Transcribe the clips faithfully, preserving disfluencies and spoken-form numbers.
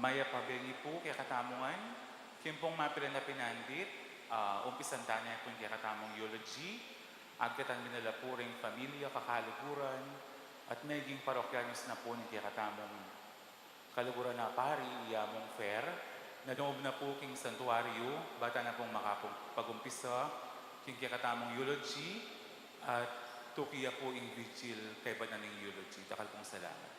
Mayap a bengi pu kekatamu ngan, king pung mapilan a pinandit, ah, umpisan tana pu ing kekatamung eulogy, agkatan mi na la pu ring familia, kakaluguran, at maging parokyanos na pu ning kekatamung kaluguran a pari, i Among Fer, na loob na pu king santuaryo, ba tana pung makapag-umpisa king kekatamung eulogy, at tuki ya pu ing vigil kaybat na ning eulogy. Dakal pung salamat.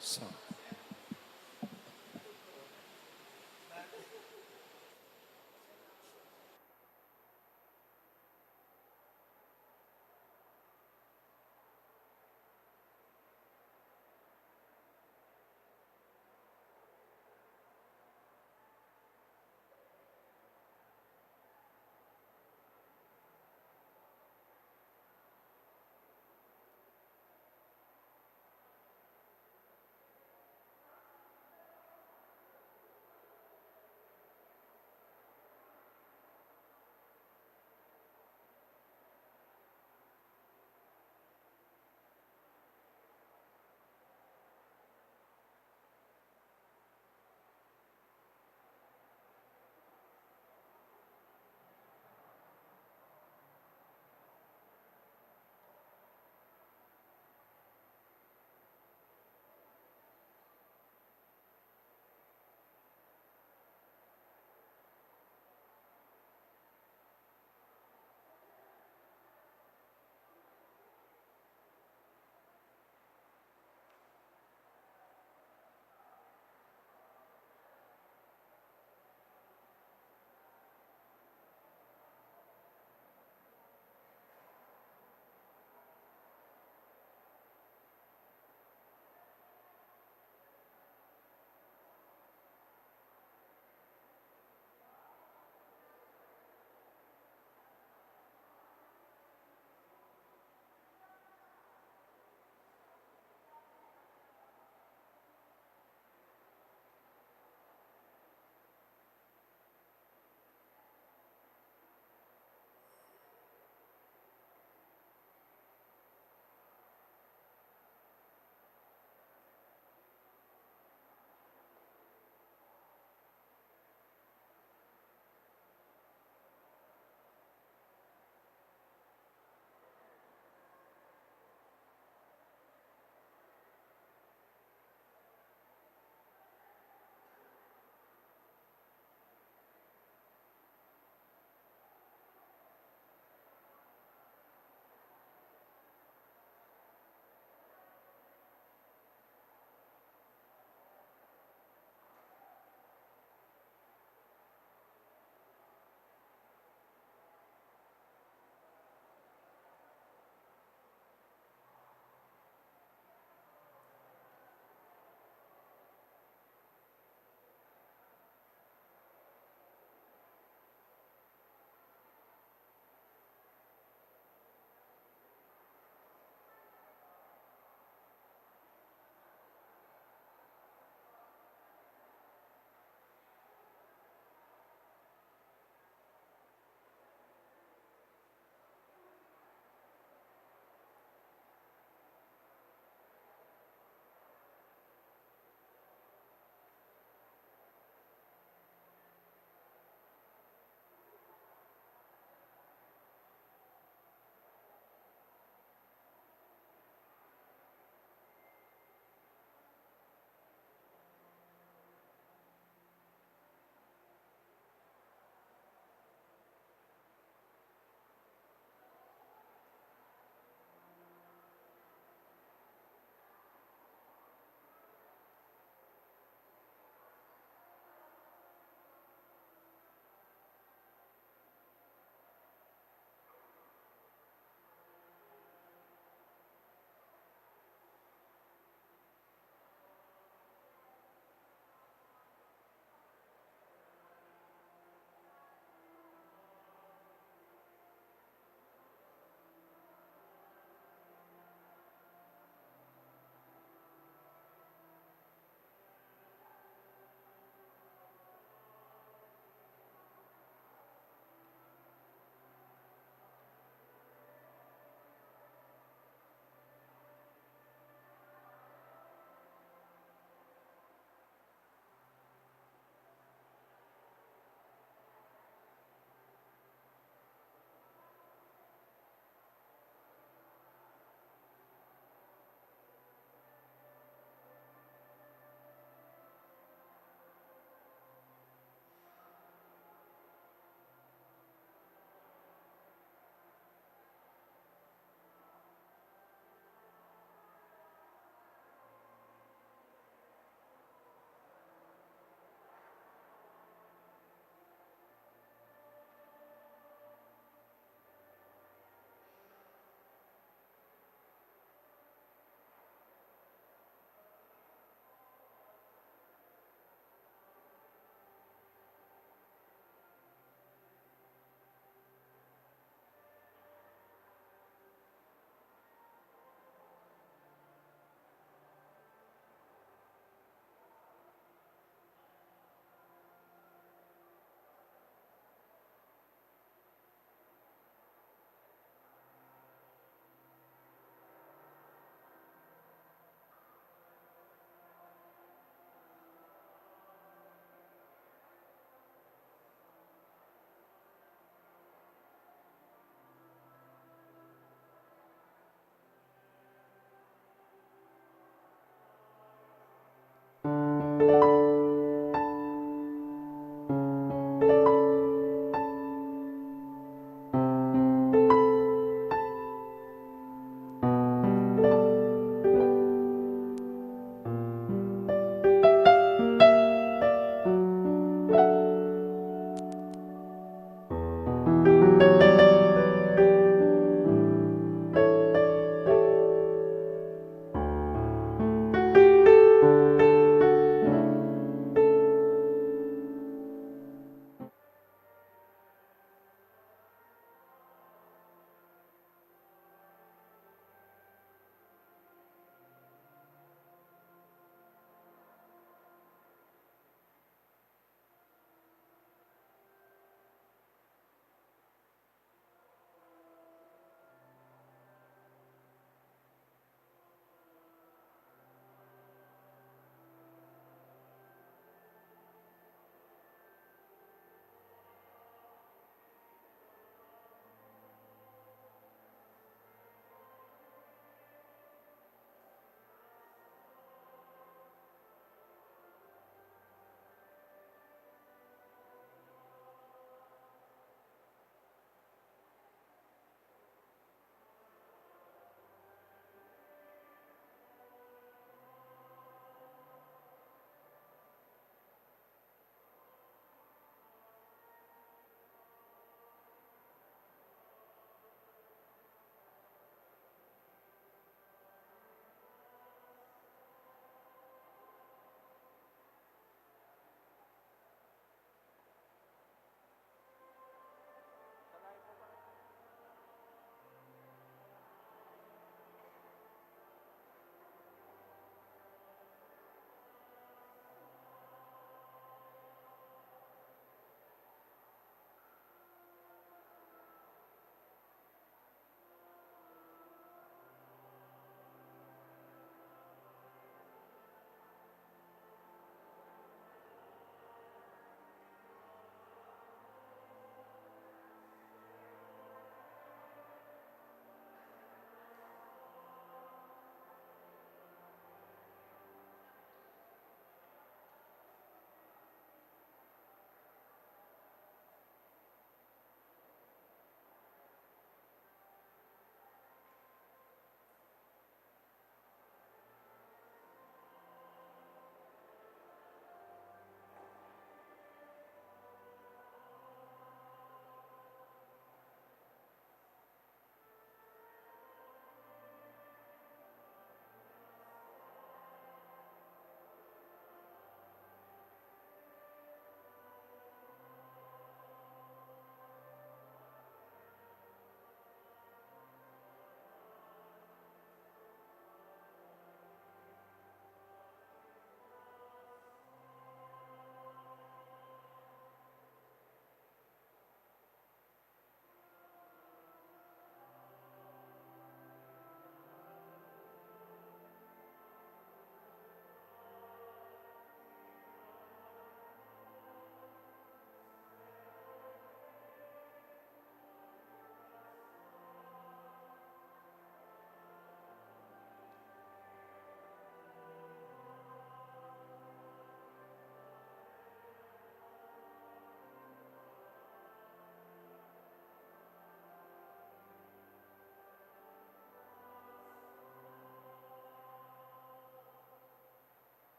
So.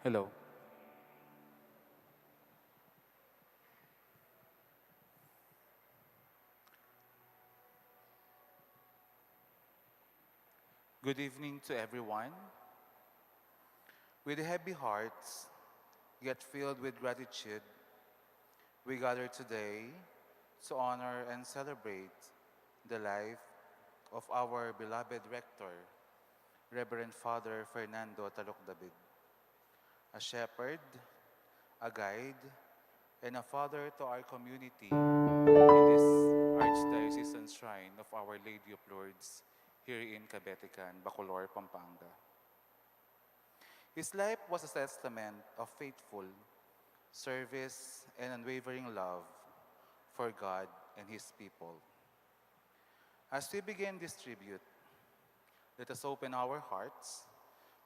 Hello. Good evening to everyone. With heavy hearts, yet filled with gratitude, we gather today to honor and celebrate the life of our beloved rector, Reverend Father Fernando Taluk David, a shepherd, a guide, and a father to our community in this Archdiocesan Shrine of Our Lady of Lourdes here in Cabetican, Bacolor, Pampanga. His life was a testament of faithful service and unwavering love for God and His people. As we begin this tribute, let us open our hearts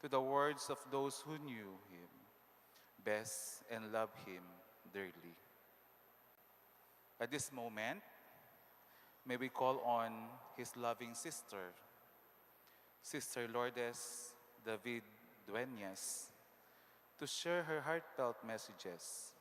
to the words of those who knew him best and loved him dearly. At this moment, may we call on his loving sister, Sister Lourdes David Dueñas, to share her heartfelt messages.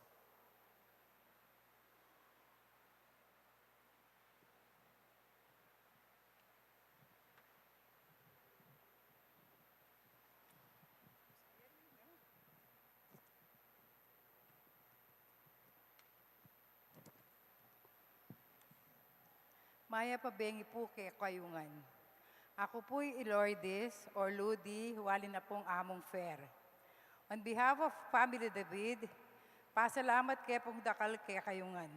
Mayap a bengi pu kekayu ngan. Aku pu i Lourdes or Ludi, wali na pung Among Fer. On behalf of Family David, pasalamat ke pung dakal kekayu ngan.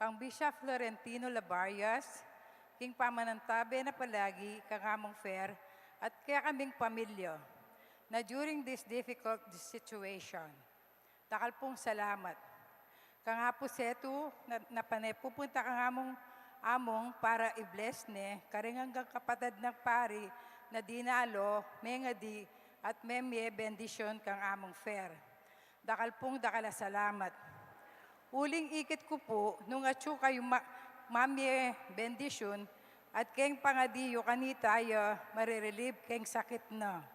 Kang Bishop Florentino Labarias, king pamanantabe na palagi kang Among Fer at kekaming pamilya na during this difficult situation. Dakal pung salamat. Kang Apu Setu, na, na pane pupunta kang Among, Among para i-bless ne kareng anggang kapatad nang pari na dinalo, mengadi, at memye bendisyon kang Among Fer. Dakal pung dakal a salamat. Uling ikit ku pu, nung atyu kayu ma-, mamye bendisyon, at keng pangadi yu kanita ya mare-relieve keng sakit na.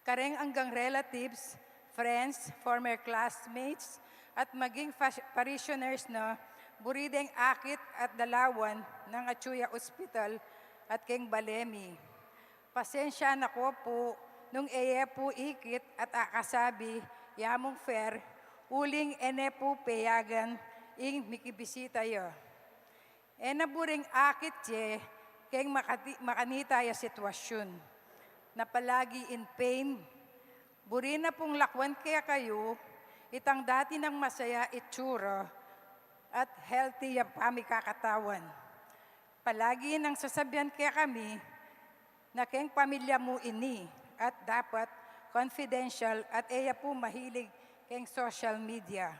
Kareng anggang relatives, friends, former classmates, at maging fas-, parishioners na, buri deng akit at dalawan nang atyu ya ospital at keng bale mi. Pasensya na ko pu nung e ye pu ikit at akasabi i Among Fer, uling e ne pu peyagan ing mikibisita ya. E na buring akit ye keng makati-, makanita ya sitwasyun. Na palagi in pain, buri na pung lakwan kekayu itang dati nang masaya itsura at healthy ya pamikakatawan. Palagi nang sasabian kekami na keng pamilya mu ini at dapat confidential at e ya pu mahilig keng social media.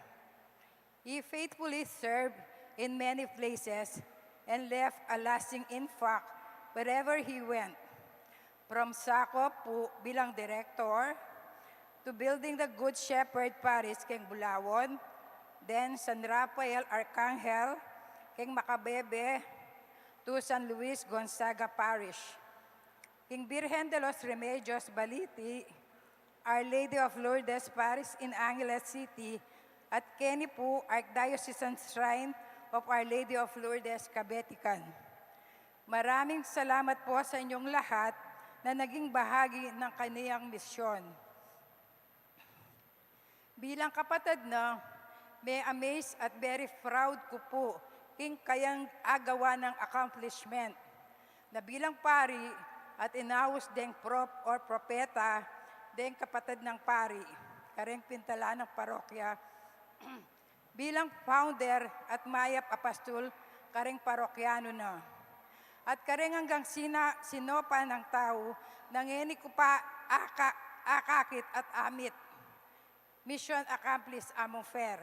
He faithfully served in many places and left a lasting impact wherever he went. From sakop pu bilang direktor, to building the Good Shepherd Parish keng Bulaon, then San Rafael Arcangel keng Macabebe, to San Luis Gonzaga Parish. King Virgen de los Remedios Baliti, Our Lady of Lourdes Parish in Angeles City, at keni pu Archdiocesan Shrine of Our Lady of Lourdes, Cabetican. Maraming salamat po sa inyong lahat na naging bahagi ng kaniyang misyon. Bilang kapatad na, me-amaze at very proud ku pu king kayang agawa nang accomplishment. Na bilang pari at inaus deng prop or propeta deng kapatad nang pari, kareng pintalan nang parokya, bilang founder at mayap a pastul kareng parokyanu na. At kareng anggang sina-, sinopa nang tau, nang e ne ku pa aka-, akakit at amit. Mission accomplished, Among Fer.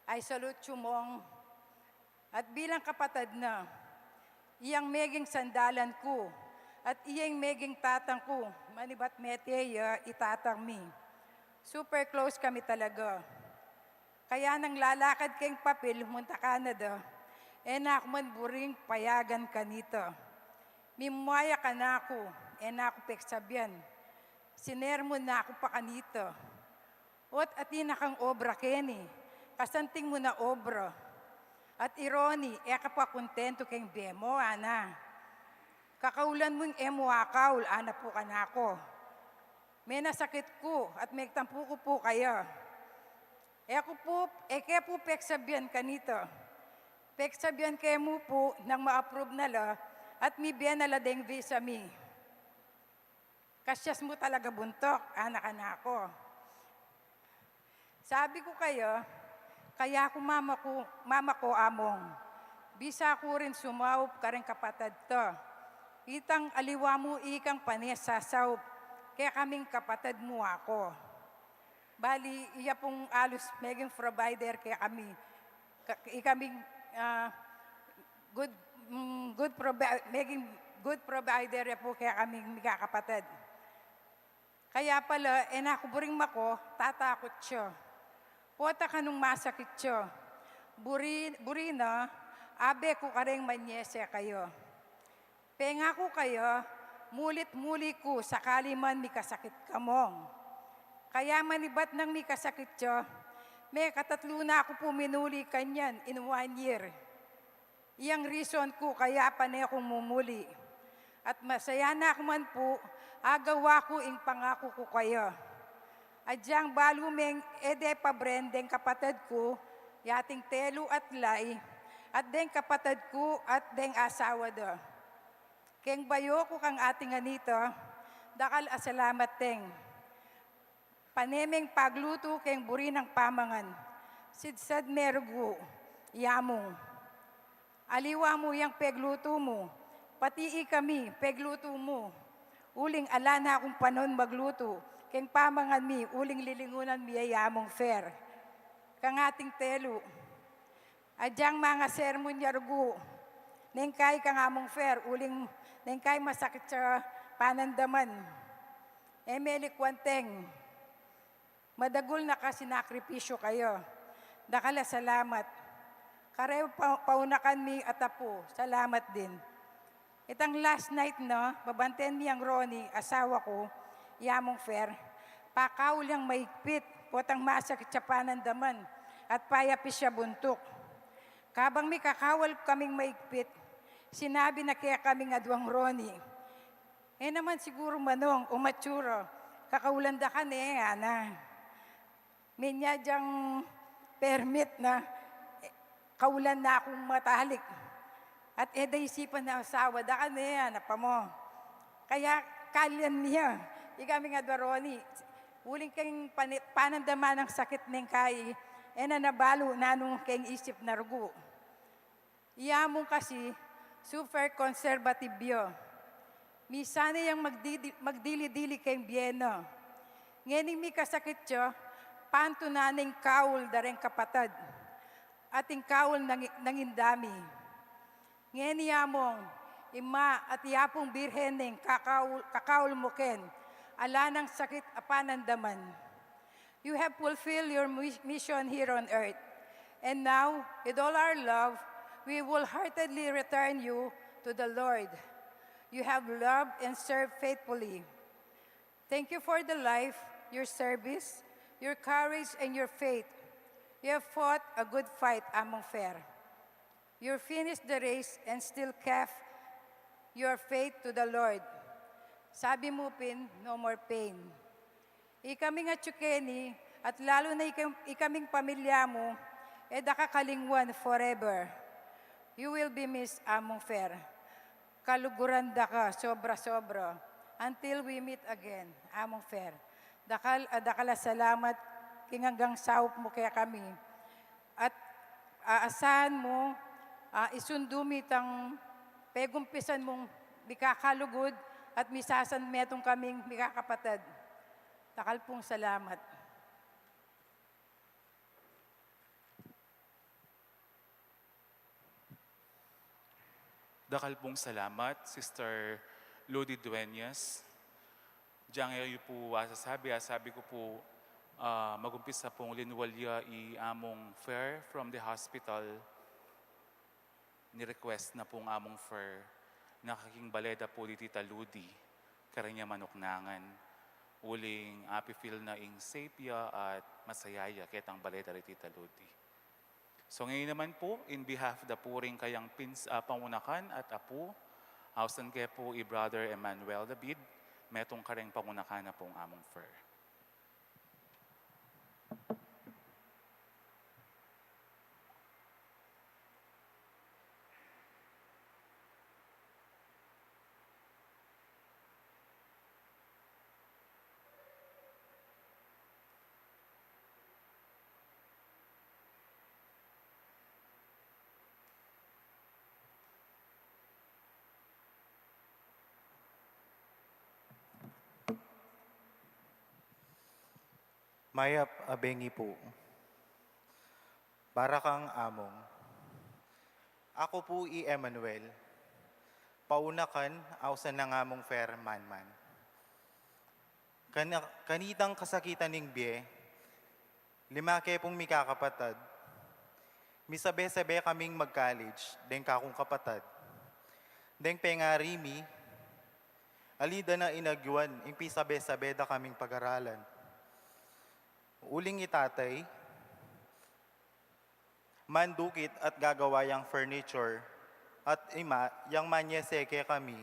I salute you, Mong. At bilang kapatad na, iyang meging sandalan ku, at iyang meging tatang ku, manibat mete ya i tatang mi. Super close kami talaga. Kaya nang lalakad keng papil munta Canada, e na ku man buring payagan kanita. Mimwaya kanaku, e na ku peksabian. Sinermon na ku pa kanita. Ot atin na kang obra keni, kasanting mu na obra. At i Ronnie, e ka pa kontentu keng bie mu, ana. Kakaulan mung e mu akaul, ana pu kanaku. Menasakit ku at megtampu ku pu kaya. E ku pu, e ke pu peksabian kanita. Peksabian ke mu pu nang ma-approve na la at mibie na la deng visa mi. Kasyas mu talaga buntuk, ana kanaku. Sabi ku kaya, kaya ku mama ku, mama ku, Among, bisa ku rin sumaup kareng kapatad ta. Itang aliwa mu ikang pane sasaup, kekaming kapatad mu aku. Bali, iya pung alus meging provider kekami. Ka-, ikaming, ah, good, mm, good provi-, meging good provider ya pu kekaming mikakapatad. Kaya pala, e na ku buring mako, tatakut ya. Pota kanung masakit ya. Buri, buri na, abe ku kareng manyese kaya. Pengaku kaya, mulit-muli ku sakali man mikasakit ka, Among. Kaya manibat nang mikasakit ya, mekatatlu na ku pu minuli kanyan in one year. Iyang reason ku kaya pane kung mumuli. At masaya na ku man pu, agawa ku ing pangaku ku kaya. Agyang balu meng e de pabren deng kapatad ku, yating telu at lai, at deng kapatad ku at deng asawa da. Keng bayu ku kang Ating Anita, dakal a salamat teng. Pane meng paglutu keng buri nang pamangan, sidsad me rugu, i Among. Aliwa mu yang peglutu mu, pati ikami peglutu mu. Uling ala na kung panaun maglutu keng pamangan mi, uling lilingunan mi ya i Among Fer. Kang ating telu. Agyang mangasermon ya rugu. Nengkay kang Among Fer, uling nengkay masakit ya panandaman. E me likwan teng. Madagul na kasinakripisyu kaya. Dakal a salamat. Kareng pa-, paunakan mi at apu, salamat din. Itang last night na, babanten mi yang Ronnie, asawa ku, i Among Fer, pakaul yang maigpit, potang masakit ya panandaman, at payapis ya buntuk. Kabang mikakawal kaming maigpit, sinabi na kekaming aduang Ronnie, "E naman siguru, Manong, o matsura, kakaulan da ka ne, ana." Minyadyang permit na, e, kaulan na kung matalik. At e da isipan na asawa da ka ne, ana pa mu. Kaya kalyan niya, ikaming adua Ronnie, uling keng pani-, panandaman nang sakit neng kai, e na nabalu nanung keng isip na rugu. I Among kasi, super conservative ya. Misan ne yang magdidi-, magdili-dili keng bie na. Ngening mikasakit ya, pantunan neng kaul da reng kapatad. At ing kaul nang, nang inda mi. Ngeni Among, ima at i Apung Birhen neng kakaul, kakaul mu ken, ala nang sakit a panandaman. You have fulfilled your mi-, mission here on earth. And now, with all our love, we wholeheartedly return you to the Lord. You have loved and served faithfully. Thank you for the life, your service, your courage, and your faith. You have fought a good fight, Among Fer. You finished the race and still kept your faith to the Lord. Sabi mu pin, "No more pain." Ikaming atyu keni, at lalu na ikam-, ikaming pamilya mu, e da ka kalingwan forever. You will be missed, Among Fer. Kaluguran da ka sobra-sobra. Until we meet again, Among Fer. Dakal a dakal a salamat king anggang saup mu kekami. At aasahan mu, a, isundu mi itang pegumpisan mung mikakalugud at misasan metung kaming mikakapatad. Dakal pung salamat. Dakal pung salamat, Sister Ludi Dueñas. Diyan kayu pu, a, sasabi, a, sabi ku pu, a, magumpisa pung linwal ya i Among Fer from the hospital. Ni-request na pung Among Fer na kaking bale da pu di Tita Ludi, kareng manuknangan. Uling api-feel na ing safe ya at masaya ya ketang bale da riti Taludi. So ngayon naman po, in behalf da pu ring kayang pins-, ah, pangunakan at apu, ausan ke pu i Brother Emmanuel David, metung kareng pangunakan na pung Among Fer. Mayap a bengi pu. Para kang Among. Aku pu i Emmanuel, paunakan, ausan nang Among Fer Manman. Kana-, kanitang kasakitan ning bie, lima ke pung mikakapatad. Misabe-sabe kaming mag-college deng kakung kapatad. Deng pengari mi, ali da na inagyuan ing pisabe-sabe da kaming pag-aralan. Uling i tatay, mandukit at gagawa yang furniture, at ima yang manyese kekami,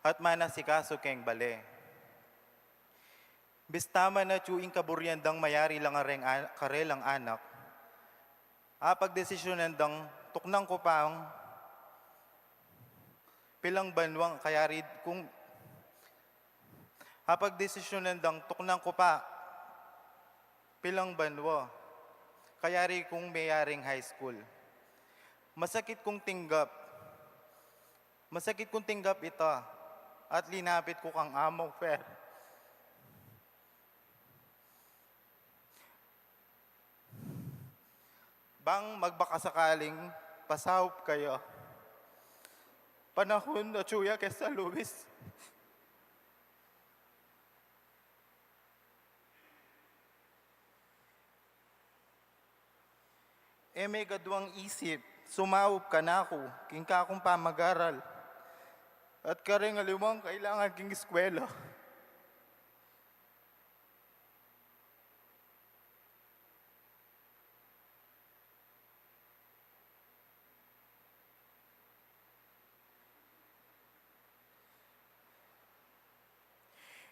at manasikaso keng bale. Bista man atyu ing kaburian dang mayari la kareng a-, karelang anak, apagdesisyunan dang tuknang ku pang pilang banwang kayari kung apagdesisyunan dang tuknang ku pa pilang banwa, kayari kung meyaring high school. Masakit kung tinggap, masakit kung tinggap ita at linapit ku kang Among Fer. Bang magbakasakaling pasaup kaya. Panahun atyu ya keng San Luis. E me gaduang isip sumaup kanaku king kakung pamagaral at kareng aliwang kailangan king eskwela.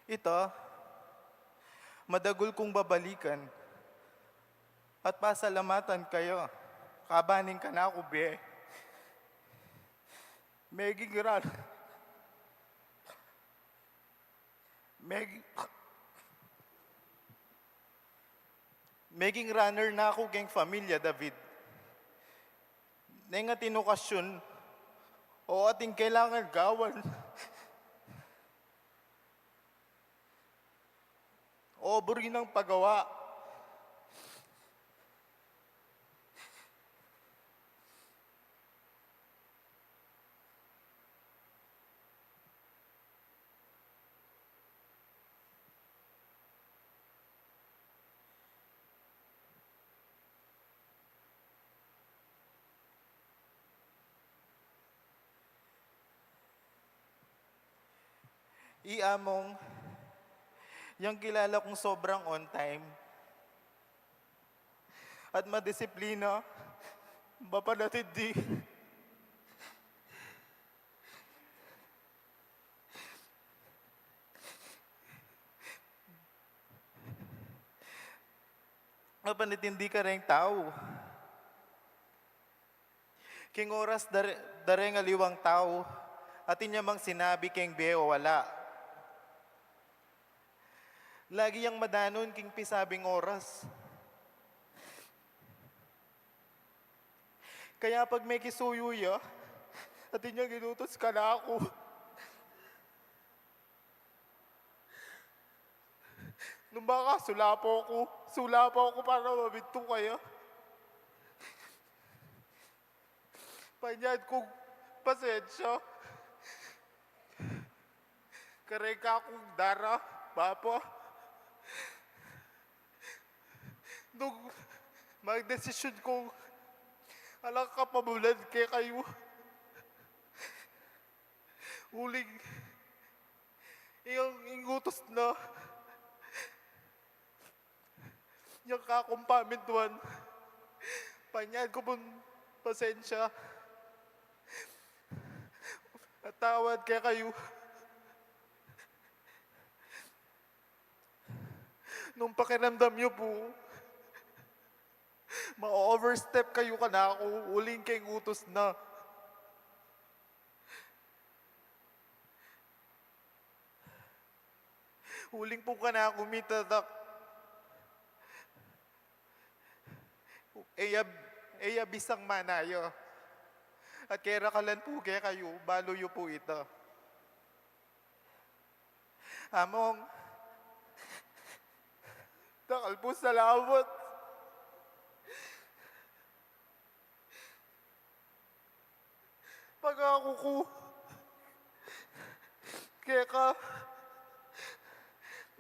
Ita, madagul kung babalikan at pasalamatan kaya, kabaning kanaku bie. Meging ran-, Meg-, meging runner na ku keng pamilya, David. Neng atin okasyun o atin kailangan gawan, o buri nang pagawa. I Among, yang kilala kung sobrang on time at madisiplina, mapanatindi. Mapanatindi kareng tau. King oras dare-, dareng aliwang tau, atin ya mang sinabi keng bie o wala. Lagi yang madanun king pisabing oras. Kaya pag mekisuyu ya, atin yang inutus kanaku. Nung makasulapo ku, sulapo ku para mamintu kaya. Panyad kung pasensya. Kareng kakung dara, bapa. Nung magdesisyun kung alang kapamulan kekayu. Uling, ing, ing utus na, Yang kakung pamintuan, panyad ku pung pasensya at tawad kekayu. Nung pakiramdam yu pu, ma-overstep kayu kanaku uling keng utus na. Uling pu kanaku mitatak, e ya, e ya bisang manaya. At kera kalan pu kekayu, balu yu pu ita. Among, dakal pung salamat. Pangaku ku keka,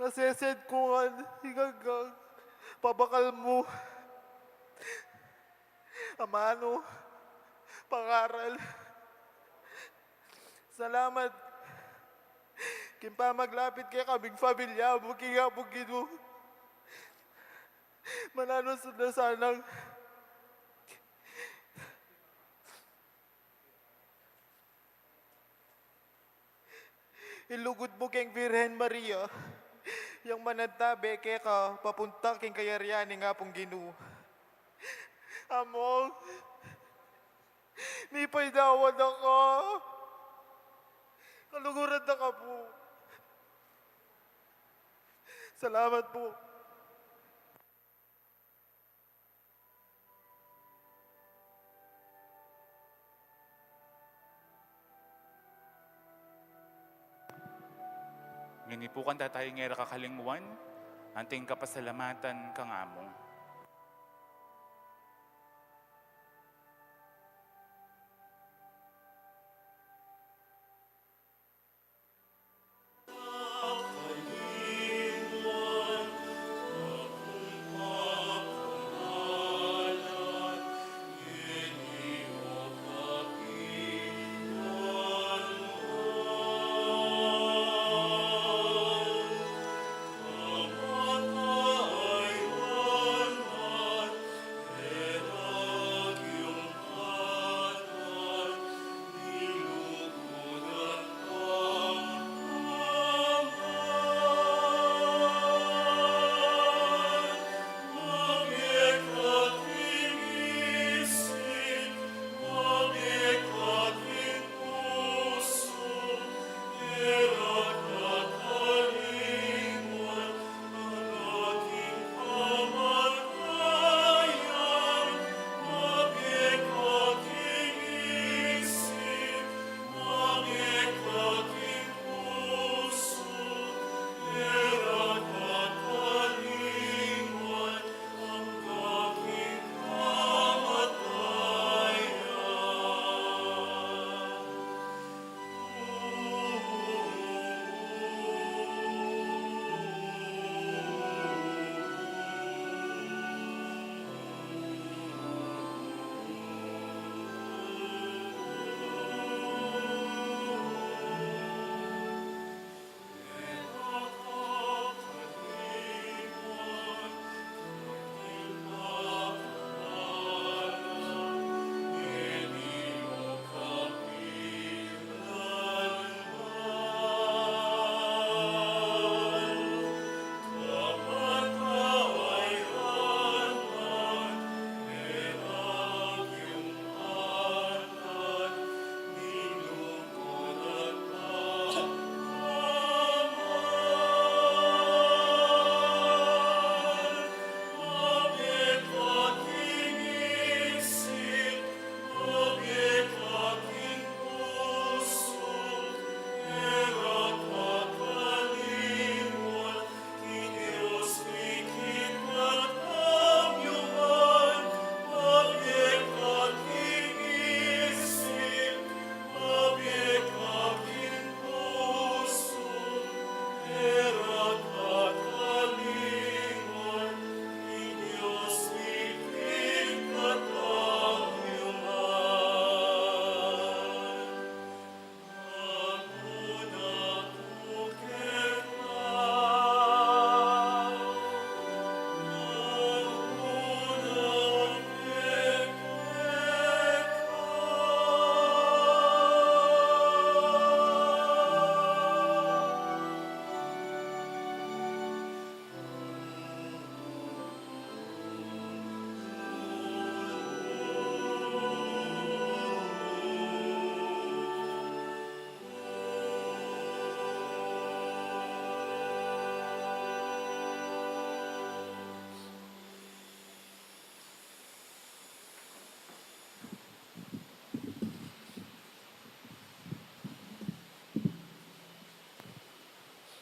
nasesend ku ngan ing anggang pabakal mu. Amanu, pangaral. Salamat king pamaglapit kekami, pamilya mu, king Apung Ginu. Mananu na sanang ilugud mu keng Virgen Maria, yang manantabe keka papunta king kayarian ning Apung Ginu. Among, mipaydawan na ka. Kaluguran na ka pu. Salamat pu. Ngeni pu kanta taya ing e ra kakalingwan, anting kapasalamatan kang Among.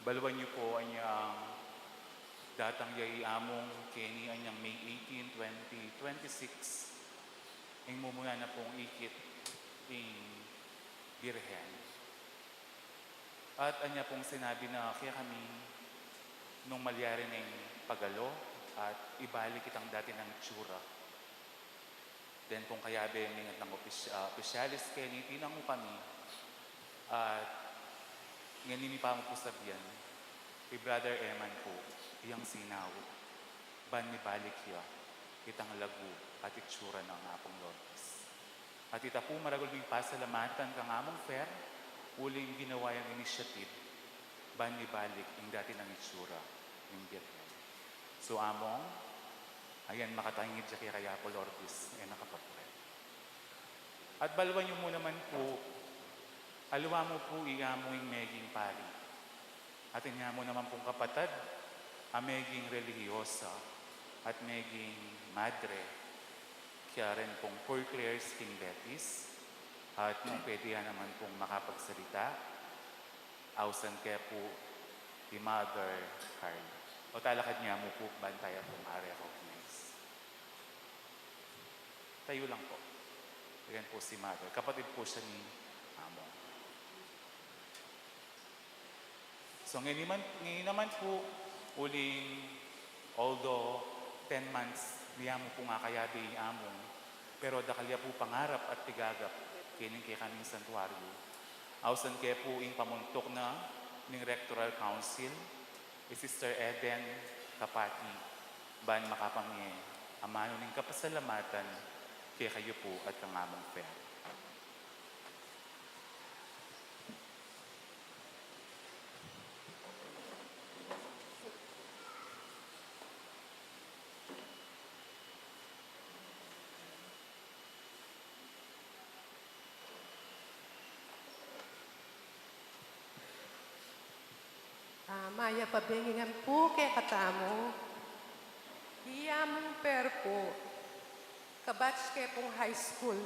Baluan yu pu, anyang datang ya i Among keni anyang May eighteen, twenty twenty-six, ing mumuna na pung ikit ing Birhen. At anya pung sinabi na kekami nung malyari neng pagalo at ibalik itang dati nang itsura. Then kung kayabe, mingat nang opis-, ah, opisyalis keni, tinangu kami. At ngeni mi pa mu pu sabian, i Brother Eman pu, iyang sinaut, ban mibalik ya itang lagu at itsura nang Apung Lourdes. At ita pu maragul ming pasalamatan kang Among Fer, uling ginawa yang initiative, ban mibalik ing dati nang itsura ning Birhen. So, Among, ayan, makatangid ya keka i Apu Lourdes, e na kapagkuret. At baluan yu mu naman pu, aliwa mu pu i Among meging pari. At inya mu naman pung kapatad, a meging relihiyosa, at meging madre, kaya rin pung Poor Clares king Betis, at nung pwede ya naman pung makapagsalita, ausan ke pu i Mother Carla. O talakad nya mu pu, ban taya pung ma-recognize. Tayu lang pu. Ayan pu si Mother. Kapatid pu siya ni Among. So, ngeni man, ngeni naman pu, uling, although ten months, di ya mu pu nga kayabe i Among, pero dakal ya pu pangarap at pigagap kening kekaming santuaryo. Ausan ke pu ing pamuntuk na ning Rectoral Council, i Sister Eden Kapati, ban makapamie amanu ning kapasalamatan kekayu pu at kang Among Fer. Ah, mayap a bengi ngan pu kekatamu. I Among Fer pu, kabatch ke pung high school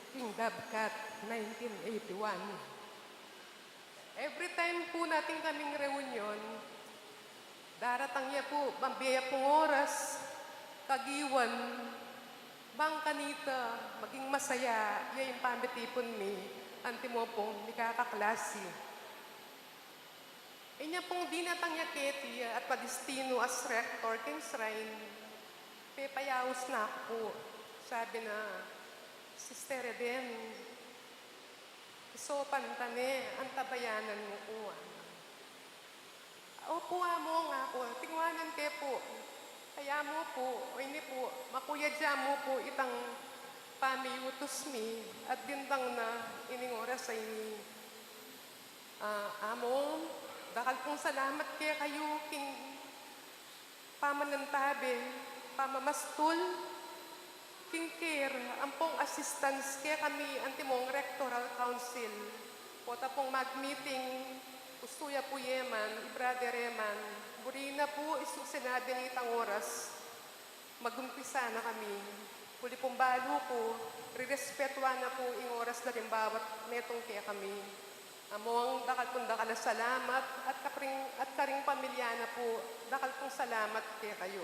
king Dabkat, nineteen eighty-one. Every time pu nating kaming reunion, daratang ya pu, bang bie ya pung oras, kagiwan, bang kanita maging masaya ya ing pamitipun mi, antimo pung mikakaklasi. Inya pung dinatang ya keti at padistinu as rector king shrine, pepayaus na ku pu, sabi na, "Sister Eden, isopan ta ne, antabayanan mu ku." "Opu, Among," aku, tingwanan ke pu. Kaya mu pu, o ini pu, makuyad ya mu pu itang pamiyutus mi at dintang na ining oras a ini. Ah, Among, dakal pung salamat kekayu king pamanantabe, pamamastul, king care ampong assistance kekami antimong Rectoral Council. Pota pung mag-meeting, ustu ya pu yeman, i Brother Eman, buri na pu, isu sinabi nitang oras, magumpisa na kami. Uli pung balu ku, rirespetuan na pu ing oras da ring bawat metung kekami. Among, dakal pung dakal a salamat, at karing, at karing pamilya na pu, dakal pung salamat kekayu.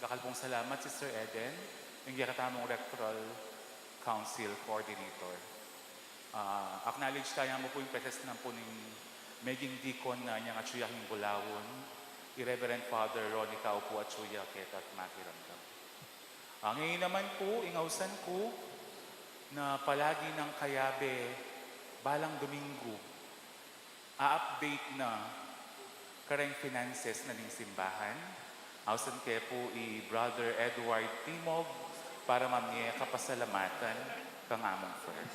Dakal pung salamat, Sister Eden, ing kekatamung Rectoral Council Coordinator. Ah, acknowledge taya mu pu ing presence na pu ning meging deacon na inyang atsu ya king Bulaun, i Reverend Father Ronnie Caupo, atsu ya keta at makiramdam. Ah, ngeni naman pu, ing ausan ku na palagi nang kayabe balang Domingo, a-update na kareng finances na ning simbahan. Ausan ke pu i Brother Edward Timog para mamie kapasalamatan kang Among Fer.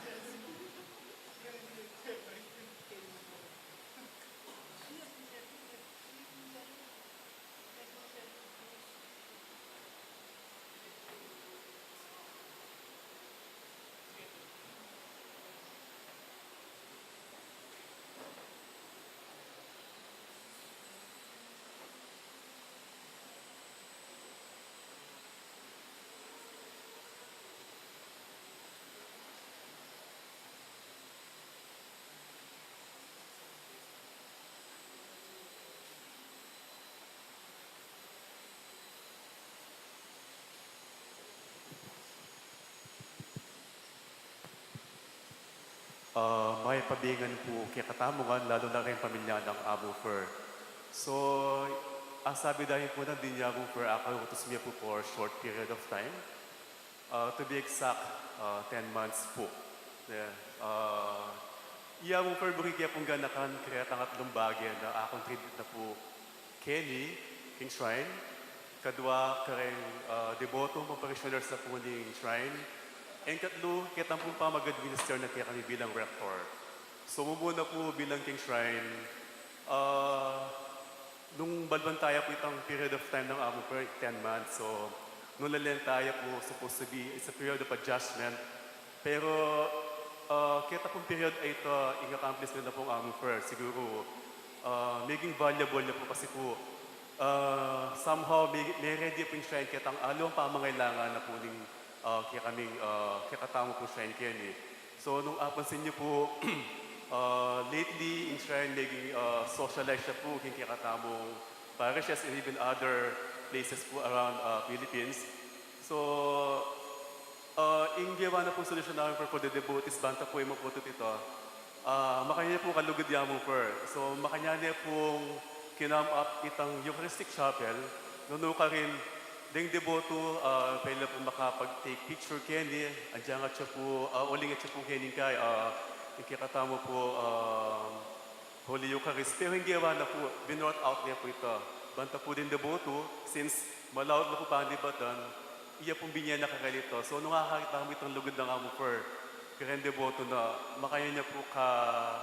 Ah, mayap a bingan pu kekatamu ngan, lalu na ring pamilya nang Amu Fer. So, a sabi da yu pu nandin, Amu Fer, akautus mi ya pu for a short period of time. Ah, to be exact, ah, ten months pu. Yeah. Ah, i Amu Fer, buri ke pung ganakan, kareng atlung bage na a-contribute na pu keni, king shrine, kadwa kareng, ah, deboto, parishioners na pu ning shrine, and katlu, ketang pung pamag-administer na kekami bilang rector. So, mumuna pu bilang king shrine, ah, nung balban taya pu itang period of time nang Amu Fer, ten months, so, nung lalen taya pu, supposed to be, it's a period of adjustment, pero, ah, keta pung period a ita, ing accomplishment na pung Amu Fer, siguru, ah, meging valuable na pu kasi pu, ah, somehow, me-, me-ready pung shrine ketang aliwang pamangailangan na pu ning, ah, kekaming, ah, kekatamu pung shrine keni. So, nung apansin yu pu, ah, lately, ing shrine meging, ah, socialize ya pu king kekatamung parishes and even other places pu around, ah, Philippines. So, ah, ing gewa na pung solusyon namu pu for the devotees, banta pu e maputut ita. Ah, makanyan ya pung kalugud, Amu Fer. So, makanyan ya pung kinam up itang Eucharistic Chapel, nung nukarin, deng deboto, ah, pwede la pu makapag-take picture keni, andiyan atyu pu, ah, uling atyu pu keni kaya, ah, ing kekatamu pu, ah, Holy Eucharist. Pero ing gewa na pu, binrought out ne pu ita. Banta pu deng deboto, since malaut la pu panibatan, iya pung binye na karela ita. So, nung akakit tamu itang lugud nang Amu Fer, kareng deboto na, makanyan ya pu ka,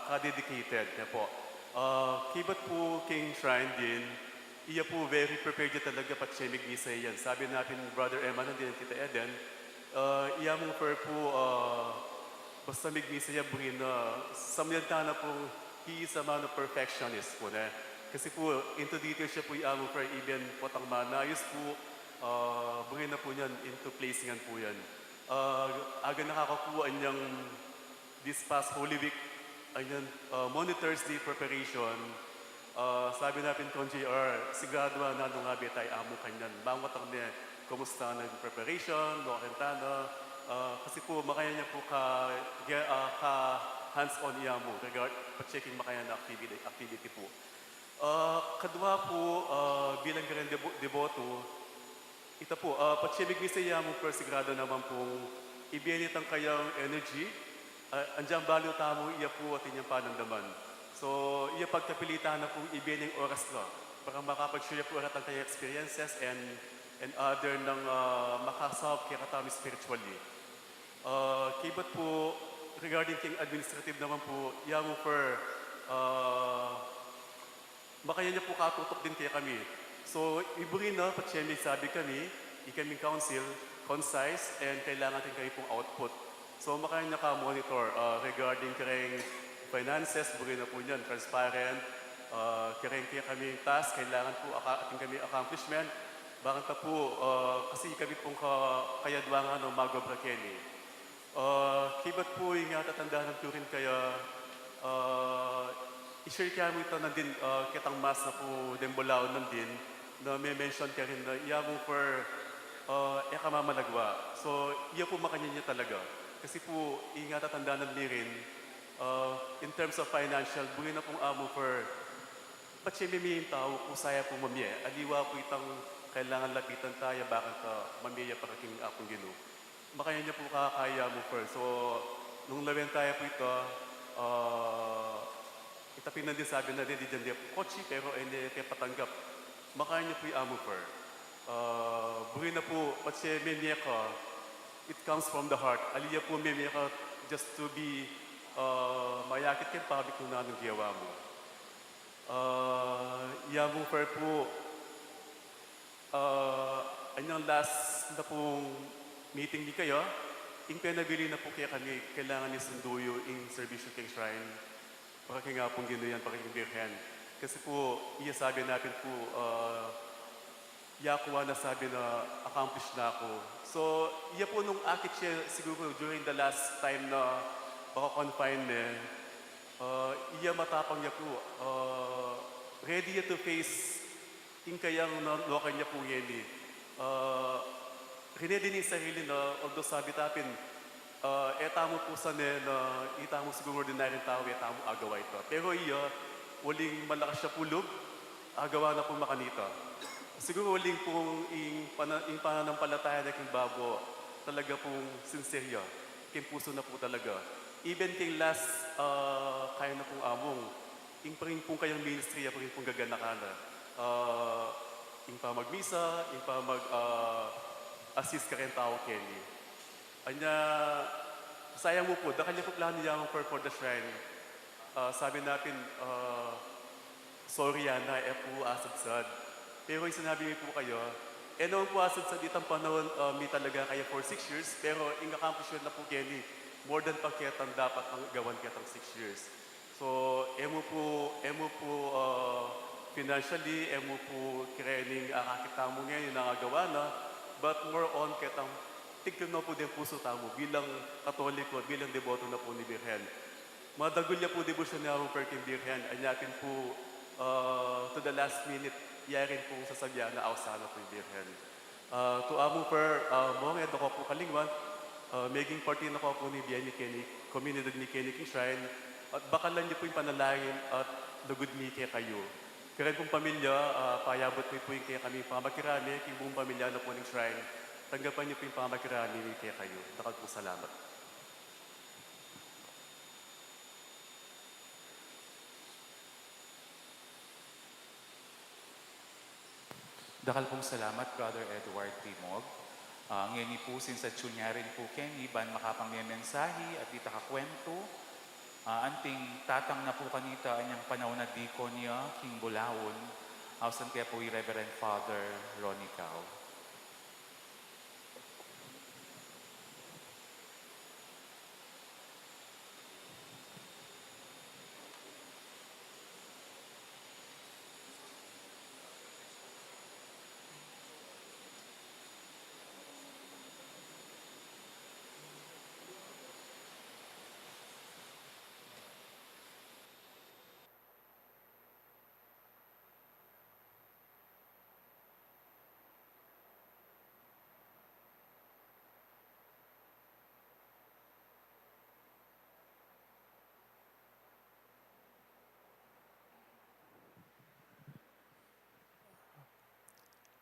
ka-dedicated ne pu. Ah, kaybat pu king shrine din, iya pu very prepared ya talaga patse migmisa ya. Sabi na pin Brother Emma nandin, Tita Eden, ah, i Amu Fer pu, ah, basta migmisa ya, buri na, samyan tana pung he is a man of perfectionist pu ne. Kasi pu, into details ya pu i Amu Fer, even potang manayus pu, ah, buri na pu niyan, into place ngan pu yan. Ah, aga na kaka pu anyang this past Holy Week, anyang, ah, Maundy Thursday preparation, ah, sabi na pin Con J R, sigurado na nung abe taya amu kanyan, mangutang ne kumusta na ing preparation, no, kanta na, ah, kasi pu, makanyan ya pu ka, ge-, ah, ka hands-on i Amu, regard, pa-checking makanyan na activity, activity pu. Ah, kadwa pu, ah, bilang kareng debo-, deboto, ita pu, ah, patse migmisa i Amu Fer, sigurado naman pung ibie ne itang kayang energy, ah, anyang balu tamu, iya pu atin yang panandaman. So, iya pagkapilitan na pung ibie ne ing oras na para makapag-share pu aratang kayang experiences and, and other nang, ah, makasabi kekatamu spiritually. Ah, kaybat pu, regarding king administrative naman pu, i Amu Fer, ah, makanyan ya pu katutok din kekami. So, iburi na, patse misabi kami, ikaming council, concise, and kailangan din kami pung output. So, makanyan ya ka-monitor, ah, regarding kareng finances, buri na pu niyan, transparent, ah, kareng kekaming task, kailangan pu aka-, atin kami accomplishment, bakanta pu, ah, kasi kami pung ka-, kayadwangan o mag-obra keni. Ah, kaybat pu ing atatandanan ku rin kaya, ah, i-share ke mu ita nandin, ah, ketang mass na pu deng bulawan nandin, na me-mention karin na i Amu Fer, ah, e ka mamalagwa. So, iya pu makanyan ya talaga. Kasi pu, ing atatandanan mi rin, ah, in terms of financial, buri na pung Amu Fer, patse mimie ing tau, kusaya pu mamie. Aliwa pu itang kailangan lapitan taya, bakanta mamie ya para king Apung Ginu. Makanyan ya pu kaka i Amu Fer. So, nung lawen taya pu ita, ah, ita pin nandin sabi na, "Di, di, dinan de pu kotse," pero e ne tepatanggap. Makanyan ya pu i Amu Fer. Ah, buri na pu, patse mimie ka, it comes from the heart. Ali ya pu mimie ka just to be, ah, mayakit keng public nung nanung gewa mu. Ah, i Amu Fer pu, ah, anyang last na pung meeting mi kaya, ing penabilin na pu kekami, kailangan isundu yu ing serbisyu keng shrine, para keng Apung Ginu yan, para keng Birhen. Kasi pu, iya sabi na pin pu, ah, yaku a nasabi na accomplish na ku. So, iya pu nung akit ya siguru during the last time na maka-confine ne, ah, iya matapang ya pu, ah, ready ya to face ing kayang na, nukarin ya pu ngeni. Ah, rinedi ne ing sarili na, although sabi ta pin, Ah, e tamu pu sane na, itamu siguru ordinaryung tau, e tamu agawa ita. Pero iya, uling malakas ya pu lub, agawa na pu makanita. Siguru uling pung ing pana-, ing pananampalataya na king babo, talaga pung sincere ya, king pusu na pu talaga. Even king last, ah, kaya na pung among, ing pa rin pung kayang ministry, ya pa rin pung gaganakan na. Ah, ing pamagmisa, ing pamag, ah, assist kareng tau keni. Anya, sayang mu pu, dakal ya pu plano ya for, for the shrine. Ah, sabi na pin, ah, sorry, yana, e pu asadsad. Pero ing sinabi mi pu kaya, e naman pu asadsad itang panaun, ah, mi talaga kaya for six years, pero ing accomplishment na pu keni, more than pa ketang dapat nang gawan ketang six years. So, e mu pu, e mu pu, ah, financially, e mu pu kareng akakit tamu ngeni ing agawa na, but more on ketang tignan mu pu deng pusu tamu bilang Katoliko, bilang deboto na pu ning Birhen. Madagul ya pu debosyun na pu king Birhen, anya pin pu, ah, to the last minute, yari pung sasabian na ausan na pu ing Birhen. Ah, to amu per, ah, Mong, e da ko pu kalingwan, ah, meging parti na ko pu ning bie mi keni, komunidad mi keni king shrine, at bakalan yu pu ing panalangin at lugud mi kekayu. Kareng pung pamilya, ah, payabut mi pu ing kekami pamakirami, king buung pamilya na pu ning shrine, tanggapan yu pu ing pamakirami mi kekayu. Dakal pung salamat. Dakal pung salamat, Brother Edward Timog. Ah, ngeni pu, since atyu na rin pu keni ban makapang mensahe at ditak a kwentu, ah, anting tatang na pu kanita anyang panaun a dikon ya king Bulaun, ausan ke pu i Reverend Father Ronnie Cao.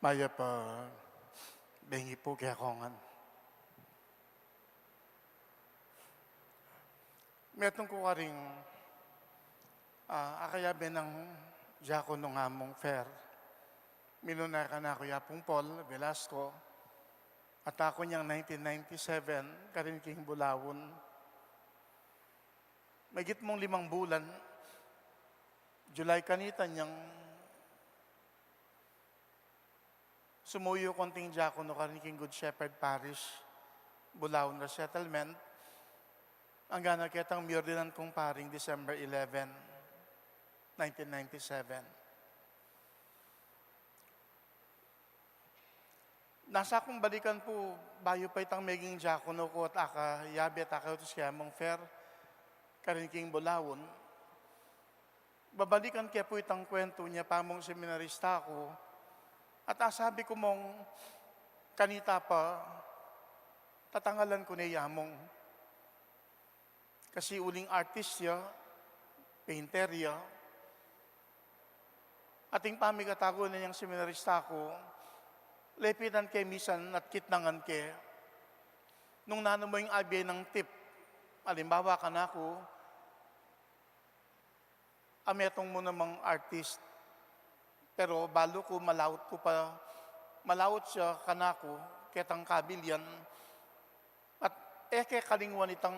Mayap a bengi pu kekongan. Metung ku karing, ah, akayabe nang diakono nang Among Fer. Minuna kanaku i Apung Paul Velasco, at aku niyang nineteen ninety-seven karin king Bulaun. Mahigit mung limang bulan, July kanita, niyang sumuyu ku anting diakono karin king Good Shepherd Parish, Bulaun Resettlement, anggana ketang miordinan kung paring December eleven, nineteen ninety-seven. Nasa kung balikan pu, bayu pa itang meging diakono ku at akayabe at akayutus kang Among Fer karin king Bulaun. Babalikan ke pu itang kwentu niya pamung seminarista ku, at asabi ku mung kanita pa, tatangalan ku ne i Among. Kasi uling artist ya, painter ya. Ating pamikatagu na yang seminarista ku, lepitan ke misan at kitnangan ke. Nung nanu mu ing abie nang tip, alimbawa kanaku, a metung mu namang artist, pero balu ku malaut ku pa, malaut ya kanaku, ketang kabilyan, at e ke kalingwan itang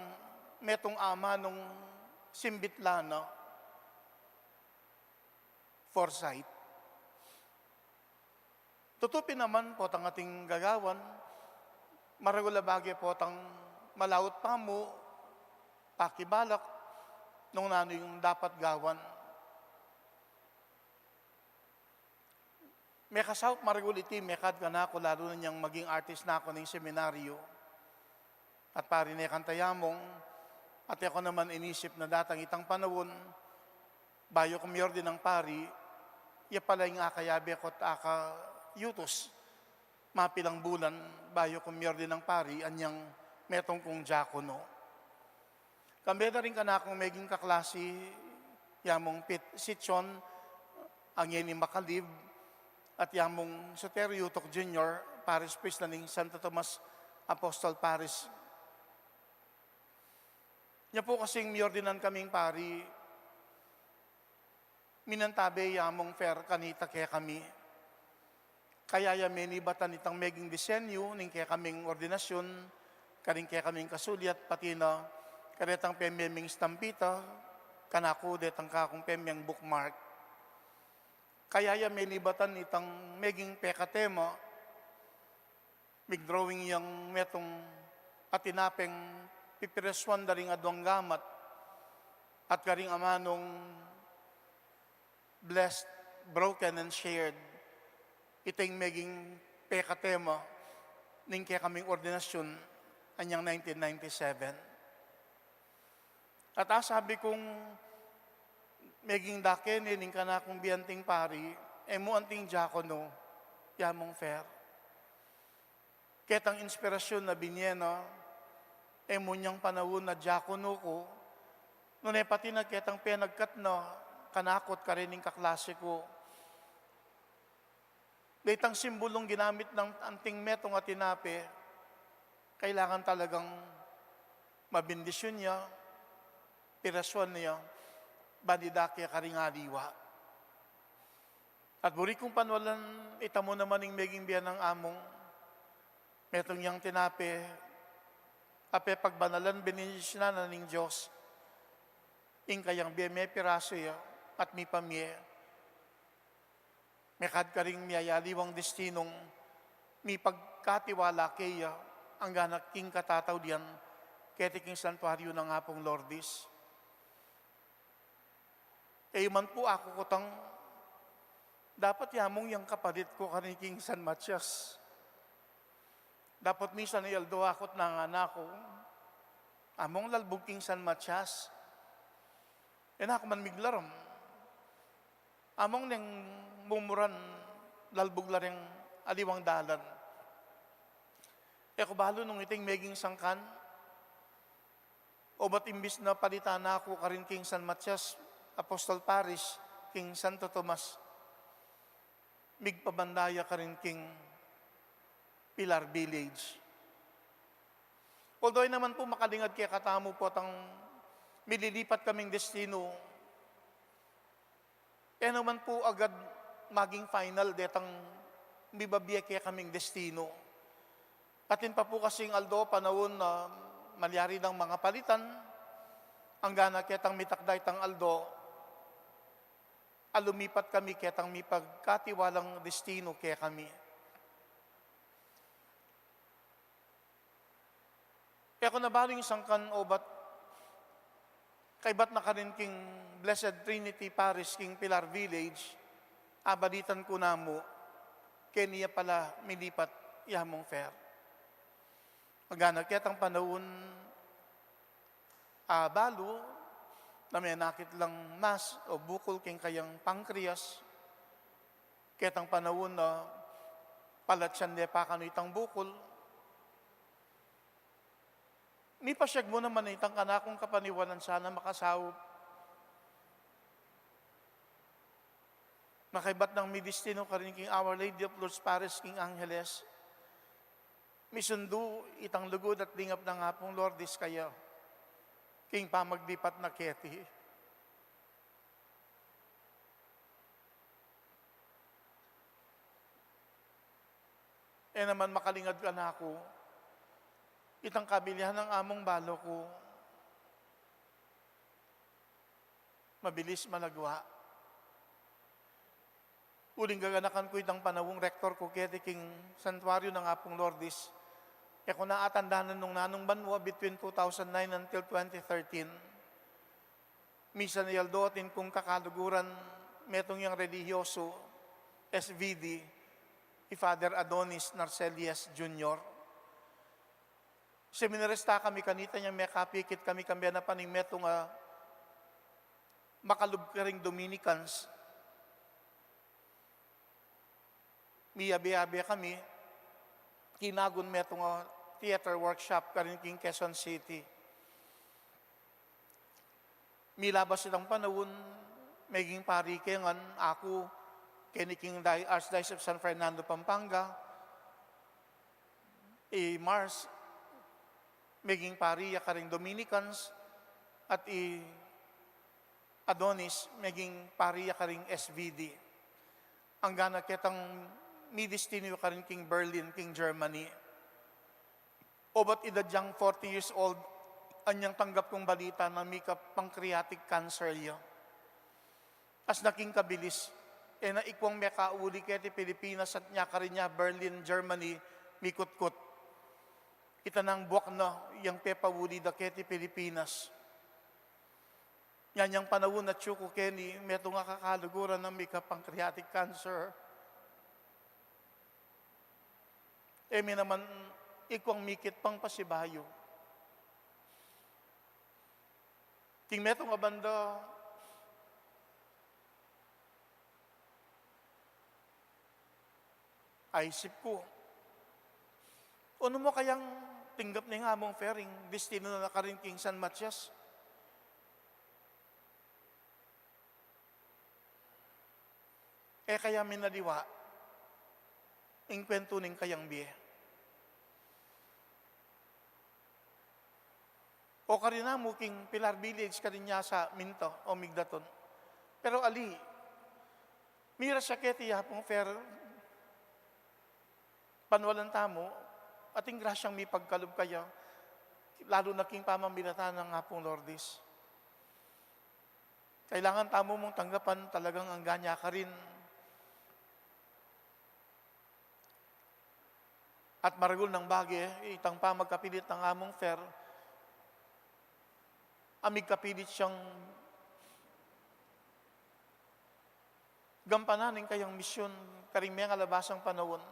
metung amanung simbit la na foresight. Tutu pin naman potang ating gagawan, maragul a bage potang malaut pa mu pakibalak nung nanu ing dapat gawan. Mekasaup maragul iti mekad kanaku, lalu na niyang maging artist na ku ning seminaryo. At pari, ne kanta i Among, at e ku naman inisip na datang itang panaun, bayu ku miordinang pari, ya pala ing akayabe ku at akayutus. Mapilang bulan bayu ku miordinang pari, anyang metung kung diakono. Kambe na rin kanakung meging kaklasi, yamung Pit Sichon, angeni Macalib, at yamung Soterio Yutok Junior, Parish Priest na ning Santo Tomas Apostol Parish. Nya pu kasing miordinan kaming pari, minantabe ya mung Fer kanita kekami. Kaya ya menibatan itang meging disenyu ning kekaming ordinasyun, karing kekaming kasulyat, pati na karetang pememing stampita, kanaku detang kakung pemeng bookmark. Kaya ya menibatan itang meging pekatema, migdrawing yang metung a tinapeng pipiresuan da ring aduang gamat, at karing amanung blessed, broken, and shared. Ita ing meging pekatema ning kekaming ordinasyun anyang nineteen ninety-seven. At asabi kung meging dake ne ning kanakung bianting pari, e mu anting diakono, yamung Fer. Ketang inspirasyun a binie na, e mu nyang panaun a diakono ku, nune pati na ketang penagkat na kanakut karening kaklasi ku. Detang simbolung ginamit nang anting metung a tinape, kailangan talagang mabindisyun ya, piresuan ya, bani dake karing aliwa. At buri kung panwalan, ita mu naman ing meging bie nang amung, metung yang tinape a pepagbanalan, binendisyunan na ning Dios, ing kayang bie mepirasu ya, at mipamie. Mekad karing miyayaliwang destinung mipagkatiwala keya, anggana king katatawdian, keti king santuaryu nang Apung Lourdes. E yu man pu aku kutang, dapat yamung yang kapalit ku karin king San Matias. Dapat misan a aldo akut nanganak ku, amung lalbug king San Matias. E na ku man miglaram. Amung neng mumuran, lalbug la reng aliwang dalan. E ku balu nung ita ing meging sangkan, obat imbis na palitan na ku karin king San Matias Apostol Parish, king Santo Tomas, migpabanda ya karin king Pilar Village. Although e naman pu makalingad kekatamu potang mililipat kaming destinu, e naman pu agad maging final detang mibabie kekaming destinu. Atin pa pu kasing aldo, panaun a malyari dang mangapalitan, anggana ketang mitakda itang aldo a lumipat kami ketang mipagkatiwalang destinu kekami. E ku na balu ing sangkan obat kaibat na karin king Blessed Trinity Parish king Pilar Village, abalitan ku na mu, keni ya pala milipat yamung Fer. Anggana ketang panaun, abalu na menakit lang mass o bukul king kayang pancreas, ketang panaun na palatyan de pa kanu itang bukul. Mipasyag mu naman itang kanakung kapaniwanan sana makasaup. Makaibat nang midistinu karin king Our Lady of Lourdes Parish king Angeles, misundu itang lugud at lingap nang Apung Lourdes kaya king pamaglipat na keti. E naman makalingad kanaku itang kabilihan nang amung balu ku. Mabilis malagwa. Uling gaganakan ku itang panaung rektor ku keti king santuaryu nang Apung Lourdes. E ku na atandanan nung nanung banua between two thousand nine until twenty thirteen. Misan a aldo atin kung kakaluguran metung yang relihiyosu, S V D, i Father Adonis Narcelias Junior. Seminarista kami kanita, nyang mekapikit kami kambe na pa ning metung a makalub karing Dominicans. Miyabe-yabe kami, kinagun metung a theater workshop karin king Quezon City. Milabas itang panaun, meging pari ke ngan aku keni king di-, Archdiocese of San Fernando, Pampanga. I Mars, meging pari ya karing Dominicans, at i Adonis, meging pari ya karing S V D. Anggana ketang midestinu karin king Berlin, king Germany. Obat idad yang forty years old, anyang tanggap kung balita na mika pancreatic cancer ya. As na king kabilis, e na ikwang mekauli keti Pilipinas at nya karin ya Berlin, Germany, mikutkut. Ita nang buak na yang pepauli da keti Pilipinas. Nyanyang panaun atyu ku keni, metung a kakaluguran a mika pancreatic cancer. E mi naman ikwang mikit pang pasibayu. King metung a banda, aisip ku, nanu mu kayang tinggap ning Among Fer ing destinu na karin king San Matias? E kaya mi naliwa ing kwentu ning kayang bie? O karin namu king Pilar Village, karin ya sa minta o migdatun. Pero ali, miras ya keti Apung Fer, panualan tamu, ating grasyang mipagkalub kaya, lalu na king pamamilatan nang Apung Lourdes. Kailangan tamu mung tanggapan talagang angga nya karin. At maragul nang bage, itang pamagkapilit nang Among Fer, a migkapilit yang gampanan ing kayang misyun karing mengalabasang panaun,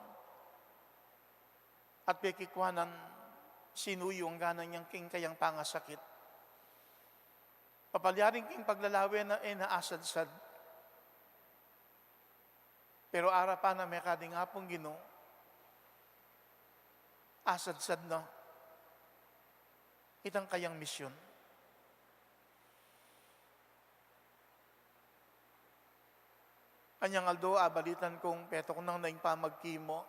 at pekikwanan, sinuyu angga na yang king kayang pangasakit. Papalyarin king paglalawe na e na asadsad. Pero arapan na mekading Apung Ginu, asadsad na itang kayang misyun. Anyang aldo, abalitan kung petuknang na ing pamagkimo,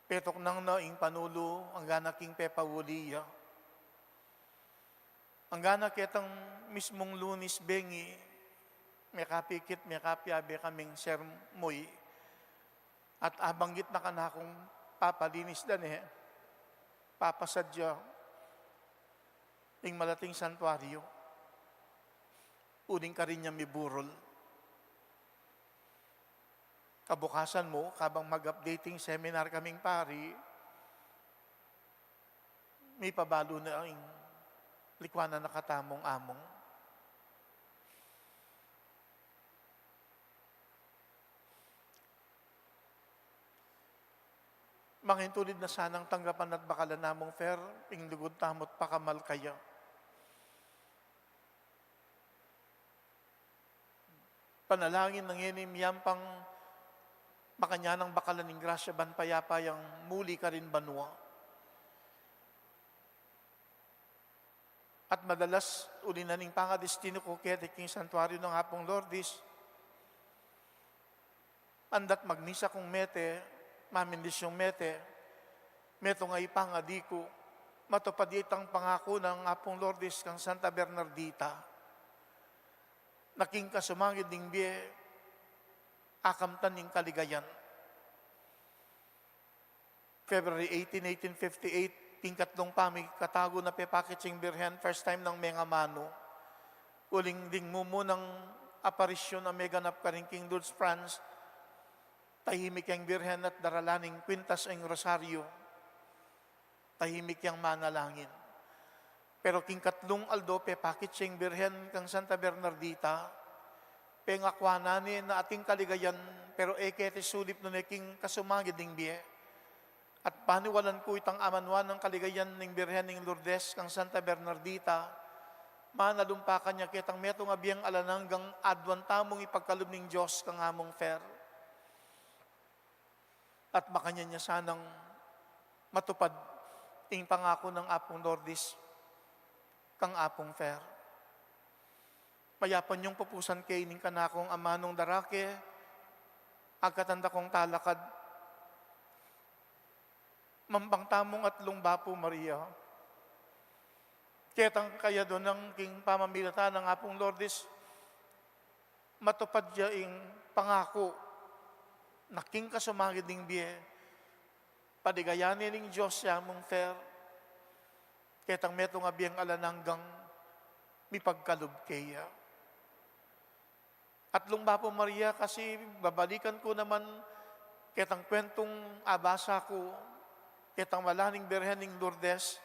petuknang na ing panulu, angga na king pepauli ya. Angga na ketang mismung Lunes bengi, mekapikit, mekapiabe kaming sermoy. At abanggit na kanakung papalinis da ne, papasadya ing malating santuaryo, uling karin ya miburol. Kabukasan mu, kabang mag-updating seminar kaming pari, mipabalu na ing likwanan na katamung Among. Mangintulid na sanang tanggapan at bakalan Among Fer ing lugud tamu't pakamal kaya. Panalangin na ngeni, miyampang makanyan nang bakalan ing grasya ban payapa yang muli karin banua. At madalas, uli na ning pangadestinu ku keti king santuaryo nang Apung Lourdes, andat magmisa kung mete, mamindisyung mete, metung a ipangadi ku, matupad ya itang pangaku nang Apung Lourdes kang Santa Bernardita, na king kasumangid ning bie, akamtan ning kaligayan. February eighteen, eighteen fifty-eight, king katlung pamikatagu na pepakit yang Birhen, first time nang mengamanu. Uling ding mumunang aparisyun a meganap karin king Lourdes, France, tahimik yang Birhen at daralan ing kwintas ing rosaryo. Tahimik yang manalangin. Pero king katlung aldo, pepakit yang Birhen kang Santa Bernardita, pengakwan na ne na atin kaligayan, pero e keti sulip nune king kasumangid ning bie. At paniwalan ku itang amanuan nang kaligayan ning Birhen ning Lourdes kang Santa Bernardita, manalumpakan ya ketang metung a bieng alang anggang aduan tamung ipagkalub ning Dios kang Among Fer. At makanyan ya sanang matupad ing pangaku nang Apung Lourdes kang Apung Fer. Mayap yang pupusan ke ining kanakung amanung darake, agkatan da kung talakad. Mampang tamung atlung Bapu Maria, ketang kayadwan nang king pamamilatan nang Apung Lourdes, matupad ya ing pangaku na king kasumangid ning bie, paligayan ne ning Dios i Among Fer, ketang metung a bieng alang anggang mipagkalub keya. Atlung Bapu Maria, kasi babalikan ku naman ketang kwentung abasa ku, ketang malan ning Birhen ning Lourdes,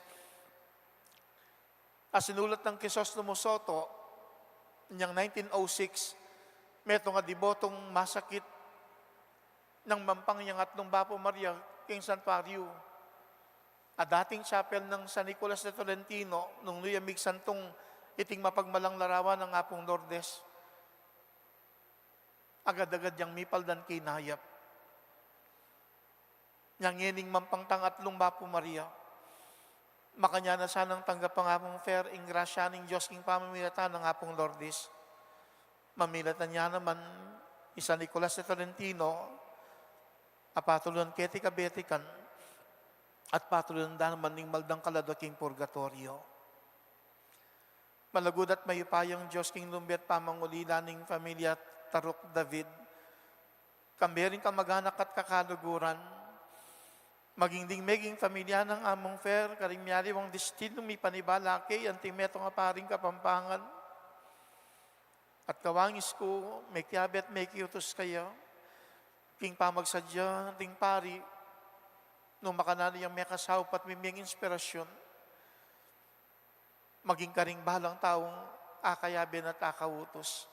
a sinulat nang Crisostomo Soto, inyang nineteen oh six, metung a debotong masakit nang mampang yang atlung Bapu Maria king santuaryu. A dating chapel nang San Nicolas de Tolentino, nung nu ya migsantung iting mapagmalang larawan nang Apung Lourdes, agad-agad yang mipaldan kinayap. Inya ngening mampang tang atlung Bapu Maria, makanyan na sanang tanggap nang Apung Fer ing grasya ning Dios king pamamilatan nang Apung Lourdes. Mamilatan ya naman i San Nicolas de Tolentino a patulunan keti kabetikan, at patulunan da naman ning maldang kaladwa king purgatoryo. Malugud at mayupayang Dios king lumbi at pamangulila ning familia Taruk David, kambe ring kamaganak at kakaluguran, maging ding meging familia nang Among Fer karing miyaliwang destinu, mipanibala ke anting metung a paring Kapampangan. At kawangis ku, mekiabe at mekiutus kaya king pamagsadya ding pari, nung makananu yang mekasaup at mimie ing inspirasyon maging karing balang taung akayabe na at akautus.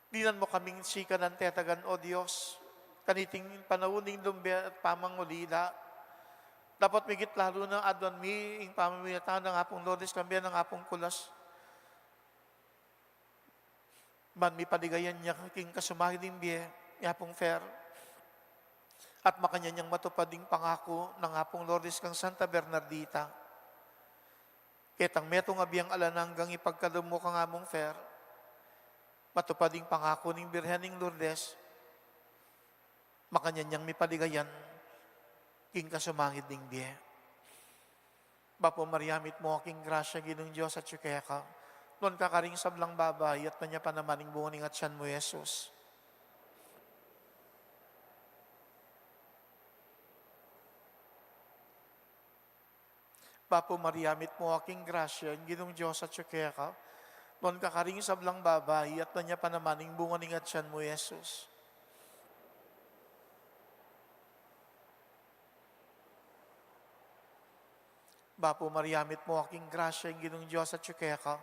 Dinan mu kaming sikanan, tetagan, O Dios, kaniting panaun ning lumbi at pamangulila. Dapot migit lalu na, aduan mi ing pamamilatan nang Apung Lourdes kambe nang Apung Nicolas, ban mipaligayan ya king kasumangid ning bie i Apung Fer, at makanyan yang matupad ing pangaku nang Apung Lourdes kang Santa Bernardita. Ketang metung a biang alang anggang ipagkalub mu kang Among Fer, matupad ing pangaku ning Birhen ning Lourdes, makanyan yang mipaligayan king kasumangid ning bie. Bapu Maria, mitmu ka king grasya, ing Ginung Dios atyu keka. Nuan ka karing sablang babai, at nuan ya pa naman ing bunga ning atian mu, i Jesus. Bapu Maria, mitmu ka king grasya, ing Ginung Dios atyu keka. Nuan ka karing sablang babai, at nuan ya pa naman ing bunga ning atian mu, i Jesus. Bapu Maria, mitmu ka king grasya, ing Ginung Dios atyu keka.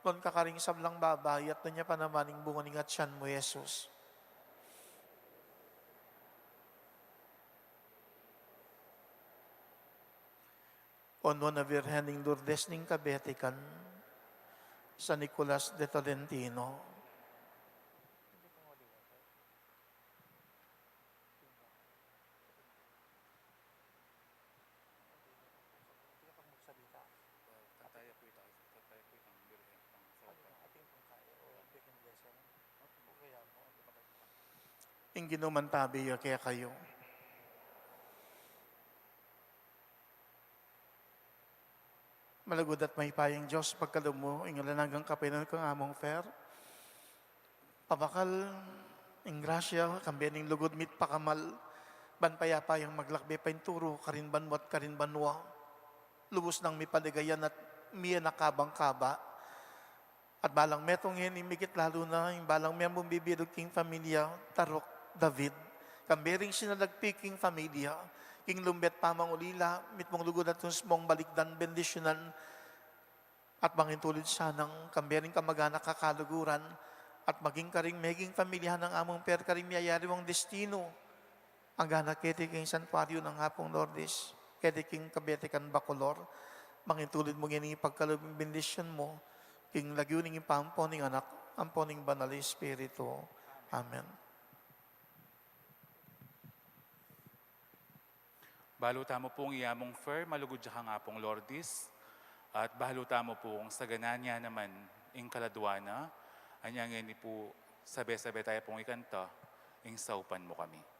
Nuan ka karing sablang babai, at nuan ya pa naman ing bunga ning atian mu, i Jesus. O nuan a Birhen ning Lourdes ning kabetikan, San Nicolas de Tolentino. Ing Ginu mantabi ya kekayu. Malugud at mayupayang Dios, pagkalub mu ing alang anggang kapaynawan kang Among Fer. Pabakal ing grasya, kambe ning lugud mit pakamal, ban payapa yang maglakbe painturu karin banua at karin banua. Lubus nang mipaligayan at mie na kabang-kaba. At balang metung ngeni, migit lalu na ing balang miamung bibilug king familia Taruk David, kambe ring sinalagpi king familia, king lumbi at pamangulila, mitmung lugud at mismung balikdan, bendisyunan, at mangintulid sanang kambe ring kamaganak, kakaluguran, at maging karing meging familia nang Among Fer karing miyayaliwang destinu. Anggana keti king santuaryu nang Apung Lourdes, keti king kabetikan Bacolor, mangintulid mu ngeni ing pagkalub, bendisyun mu, king lagyu ning Ibpa, ampo ning Anak, ampo ning Banal a Espiritu. Amen. Balu tamu pung iya mung Fer, malugud ya kang Apung Lourdes, at balu tamu pung saganan ya naman ing kaladwa na. Anya ngeni pu, sabe-sabe tamu pung ikanta ing Saupan Mo Kami.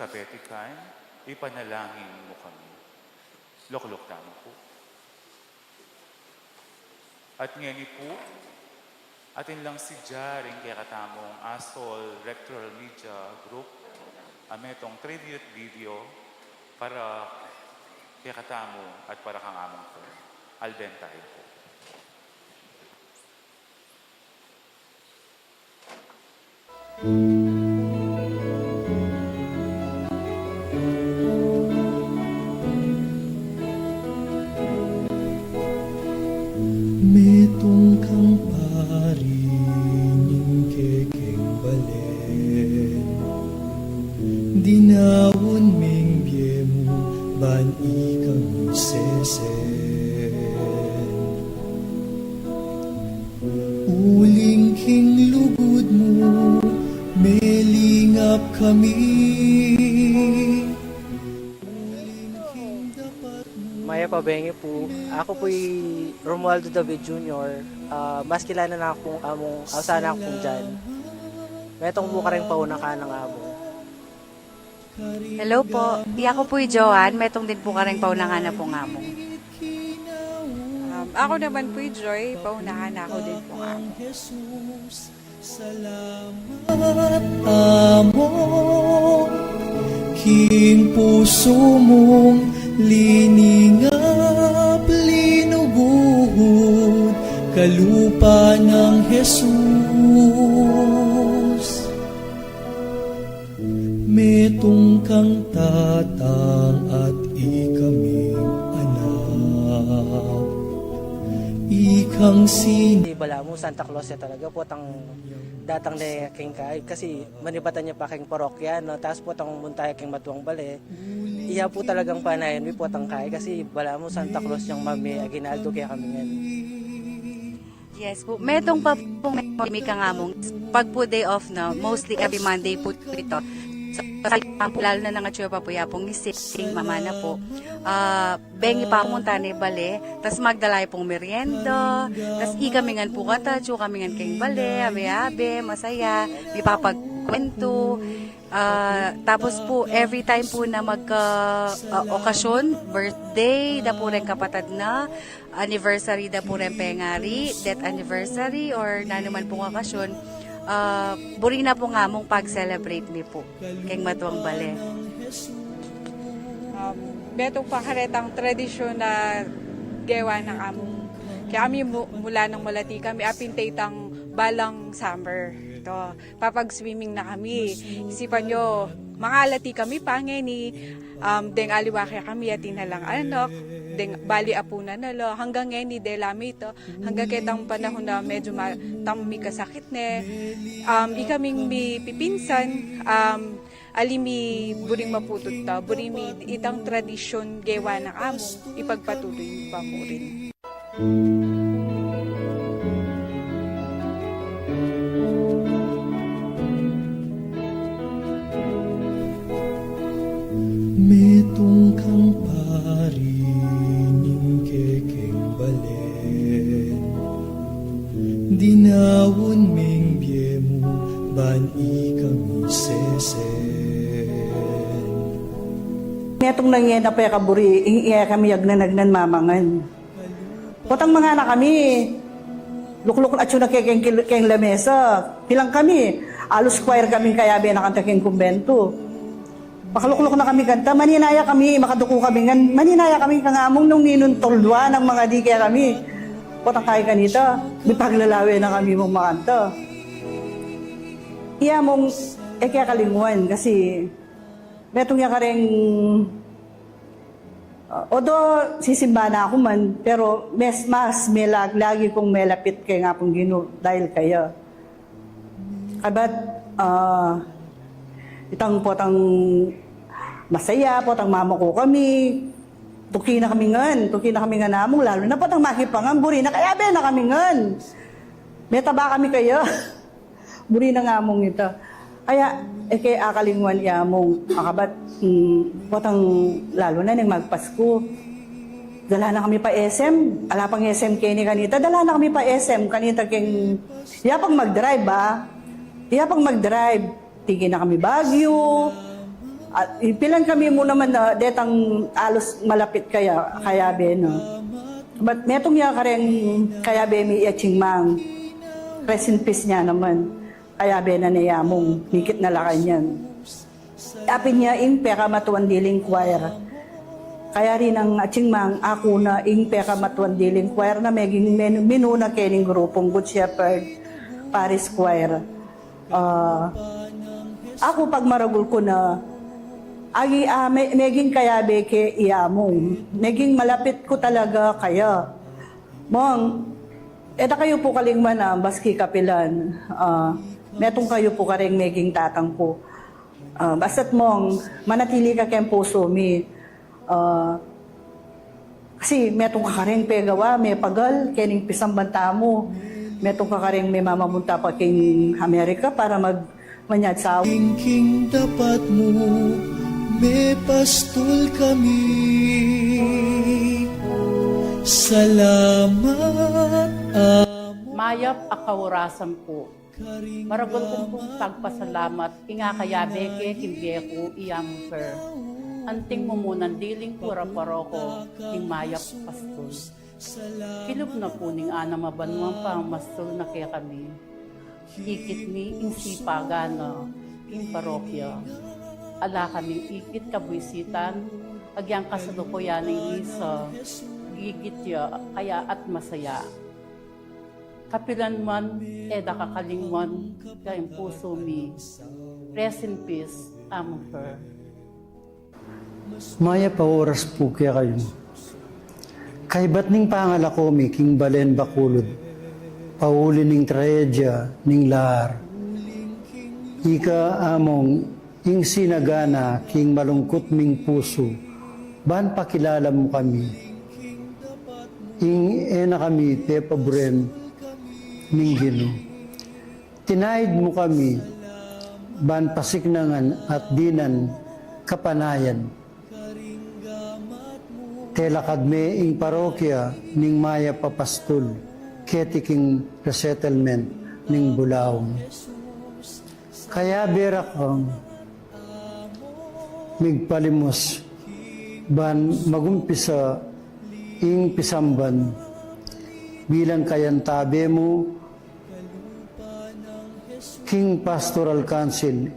Petikan, ipanalangin mu kami. Lukluk tamu pu. At ngeni pu, atin lang sadya ring kekatamung ASOL Rectoral Media Group a metung tribute video para kekatamu at para kang Among Fe. Alben tayu pu. Metung kang pari ning kekeng balen, dinaun meng bie mu ban ikang sesen. Uling king lugud mu, melingap kami. Uling king dapat mu. Mayap a bengi pu. Aku pu i Romualdo David Junior. Ah, mas kilala na kung Among, ausan na kung Jan. Metung pu kareng pauna ka nang Among. Hello po. Iya ku pu i Joan, metung din pu kareng pauna ka na pung Among. Um, aku naman pu i Joy, pauna ka na ku din pung Among. Salamat, Among, king pusu mung liningap, linuguhud kalupa nang Jesus. Metung kang tatang at ikaming anak, ikang sin- Balamu Santa Claus ya talaga potang datang ne keng kai, kasi manibatan ya pa keng parokya, no? Tas potang munta ya keng matuang bale, iya pu talagang panayan mi potang kai, kasi balamu Santa Claus yang mame aginaldo kekami ngan. Yes pu. Metung pa pung memory mi kang Among. Pag pu day off na, mostly every Monday pu ito. So, lalu na nang atsu pa pu ya pung isip, king mama na pu. Ah, bengi pa munta ne bale, tas magdala ya pung merienda, tas ikami ngan pu kata, atsu kami ngan keng bale, abe-abe, masaya, mipapagkwentu. Ah, tapos pu, every time pu na magka, ah, okasyon, birthday da pu reng kapatad na, anniversary da pu reng pengari, death anniversary, or nanu man pung okasyon, ah, buri na pung Among pag-celebrate mi pu keng matuang bale. Um, metung pa karetang tradisyun a gewa nang Among. Kaya kami mu-, mula nang malati kami, apinte itang balang summer. Ito, papag-swimming na kami. Isipan yu, mangalati kami pa ngeni, um, deng aliwa kekami atin na lang anak, deng bali apunan na la, hanggang ngeni dela mi ito, hanggang ketang panahun na medyu ma-, tang mikasakit ne, um, ikaming mipipinsan, um, ali mi buring maputut ta, buri mi itang tradisyun gewa nang Among, ipagpatuloy mi pa mu rin. Metung kang pari ning kekeng balen, dinaun meng bie mu ban ikami sesen. Metung na ngeni a pekaburi, ing iya kami agnan-agnan mamangan. Potang manganak kami, lukluk atyu na ke keng, keng lamesa. Pilan kami, alus choir kaming kayabe na kanta keng kumbentu. Makalukluk na kami kanta, maninaya kami, makaduku kami ngan, maninaya kami kang Among nung ninun tulduan nang mangadi kekami. Potang kai kanita, mipaglalawe na kami mung makanta. Iya mung, e ke kalingwan, kasi metung ya kareng, ah, although sisimba na ku man, pero mes-, mas mela-, lagi kung melapit keng Apung Ginu dahil kaya. Kabat, ah, itang potang masaya, potang mamuku kami, tuki na kami ngan, tuki na kami ngan Among, lalu na potang makipangan, buri na kayabe na kami ngan. Metaba kami kaya. Buri nang Among ita. Kaya, e ke akalingwan i Among, a kabat, mm, potang lalu na neng magpasku. Dala na kami pa S M, ala pang S M keni kanita, dala na kami pa S M kanita keng, iya pang mag-drive, a. Iya pang mag-drive, tiki na kami Baguio, At ipilan kami mu naman na detang alus malapit kaya, kayabe na. But metung ya kareng kayabe mi ya Ching Mang. Rest in peace niya naman. Kayabe na ne ya mung, ikit na la kanyan. Apin ya ing pekamatuan diling choir. Kaya rin nang Ching Mang, aku na ing pekamatuan diling choir na meging men-, minuna kening grupung Good Shepherd Parish Choir. Ah, aku pagmaragul ku na, agi, ah, me-, meging kayabe ke ya mung, meging malapit ku talaga kaya. Mung, e da kayu pu kalingwan, ah, baski kapilan, ah, metung kayu pu kareng meging tatang ku. Ah, basta't mung, manatili ka keng pusu mi. Ah, kasi metung ka kareng pegawa, mepagal, kening pisamban tamu. Metung ka kareng memamunta pa king Amerika para mag-, manyad sa King dapat mu, mepastul kami. Salamat, Amo. Mayap a kaurasan pu. Maragul kung pung pagpasalamat, ing akayabe ke king bie ku i Among Fer. Anting mumunan diling kura paroko, king mayap pastul. Kilub na pu ning anam a banuang pamamastul na kekami. Ikit mi ing sipagan na king parokya. Ala kaming ikit kabuisitan, agyang kasalukuyan ning misa, gigit ya, kaya at masaya. Kapilan man, e da kakalingwan, keng pusu mi. Rest in peace, Among Fer. Mayap a oras pu kekayu. Kaybat ning pangalako mi king balen Bacolod, pauli ning trahedya ning Lar. Ika Among, ing sinagana king malungkut ming pusu, ban pakilala mu kami. Ing e na kami pepaburen ning Ginu. Tinaid mu kami, ban pasiknangan at dinan kapanayan. Telakad me ing parokya ning mayap a pastul, keti king resettlement ning Bulaon. Kayabe ra kang migpalimus ban magumpisa ing pisamban bilang kayantabe mu king Pastoral Council,